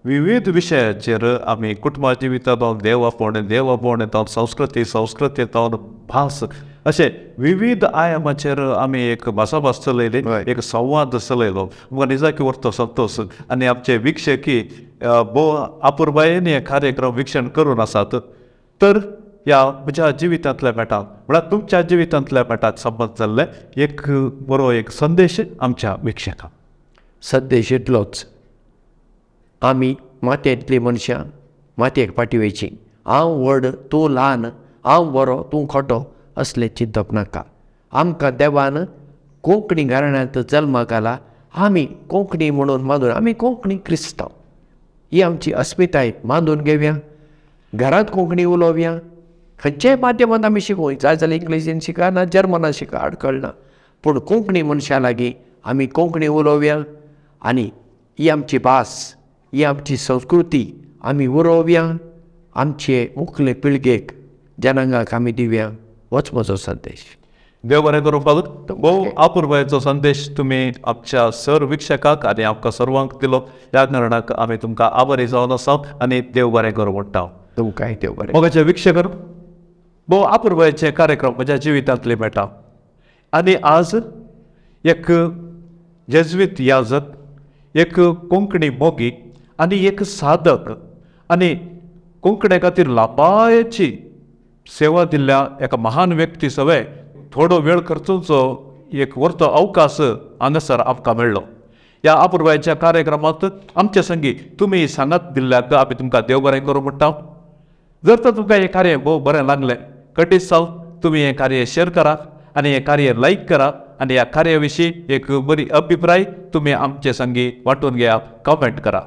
विविध विशयाचेर आमी कुटुंबा जिविता जावन देव आपोवणें, देव आपोवणें जावन संस्कृती, संस्कृती जावन भास, अशें विविध आयामाचेर आमी एक भासाभास चलयली, एक संवाद चलयलो. आमकां निजाकी व्हरतो संतोश आनी आमचे वीक्षकी भोव आपुरबायेन हे कार्यक्रम विक्षण करून आसात. तर ह्या म्हज्या जिवितांतल्या मेटाक म्हळ्यार तुमच्या जिवितांतल्या मेटाक संबंद जाल्ले एक बरो एक संदेश आमच्या विक्षकांक. संदेश इतलोच, आमी मातयेंतलीं मनशां मातयेक फाटी वयची. हांव व्हड तूं ल्हान, हांव बरो तूं खोटो असलें चिंतप नाका. आमकां देवान कोंकणी घराण्यांत जल्माक घाला, आमी कोंकणी म्हणून मानून आमी कोंकणी क्रिस्तांव ही आमची अस्मिताय मानून घेवया. घरांत कोंकणी उलोवया, खंयच्याय माध्यमांत आमी शिकूं, जाय जाल्यार इंग्लिशीन शिका ना जर्मनान शिका, आडखळ ना, पूण कोंकणी मनशां लागीं आमी कोंकणी उलोवया आनी ही आमची भास, ही आमची संस्कृती आमी उरोवया, आमचे मुखले पिळगेक जनांगाक आमी दिवया. होच म्हजो संदेश. देव बरें करूं फादर. भोव आपुरबायेचो संदेश तुमी आमच्या सर विक्षकाक आनी आमकां सर्वांक दिलो. ह्या कारणाक आमी तुमकां आभारी जावन आसा आनी देव बरें करूं म्हणटा. तुमकांय देव बरें. मोगाचे विक्षकर, भोव आपुरबायेचे कार्यक्रम म्हज्या जिवितांतले मेळटा आनी आज एक जेज्वीत याजक, एक कोंकणी मोगी आनी एक साधक आनी कोंकणे खातीर लांबायेची सेवा दिल्ल्या एका महान व्यक्ती सवे थोडो वेळ खर्चूचो एक व्हरतो अवकाश हांगासर आमकां मेळ्ळो. ह्या आपुरबायेच्या कार्यक्रमांत आमचे संगी तुमी सांगात दिल्ल्याक आमी तुमकां देव बरें करूं म्हणटा. जर तर तुमकां हें कार्य भोव बरें लागलें, कटीत जावन तुमी हें कार्य शेअर करा आनी हें कार्य लायक करा आनी ह्या कार्या विशीं एक बरी अभिप्राय तुमी आमचे संगी वांटून घेया, कमेंट करा.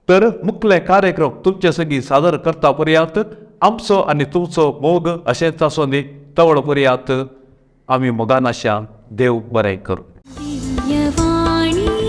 तर मुखले कार्यक्रम तुमचे संगी सादर करता पर्यंत आमचो आनी तुमचो मोग अशेंच आसूं दी. तवळ पर्यंत आमी मोगान आशा. देव बरें करूं. दिव्यवाणी.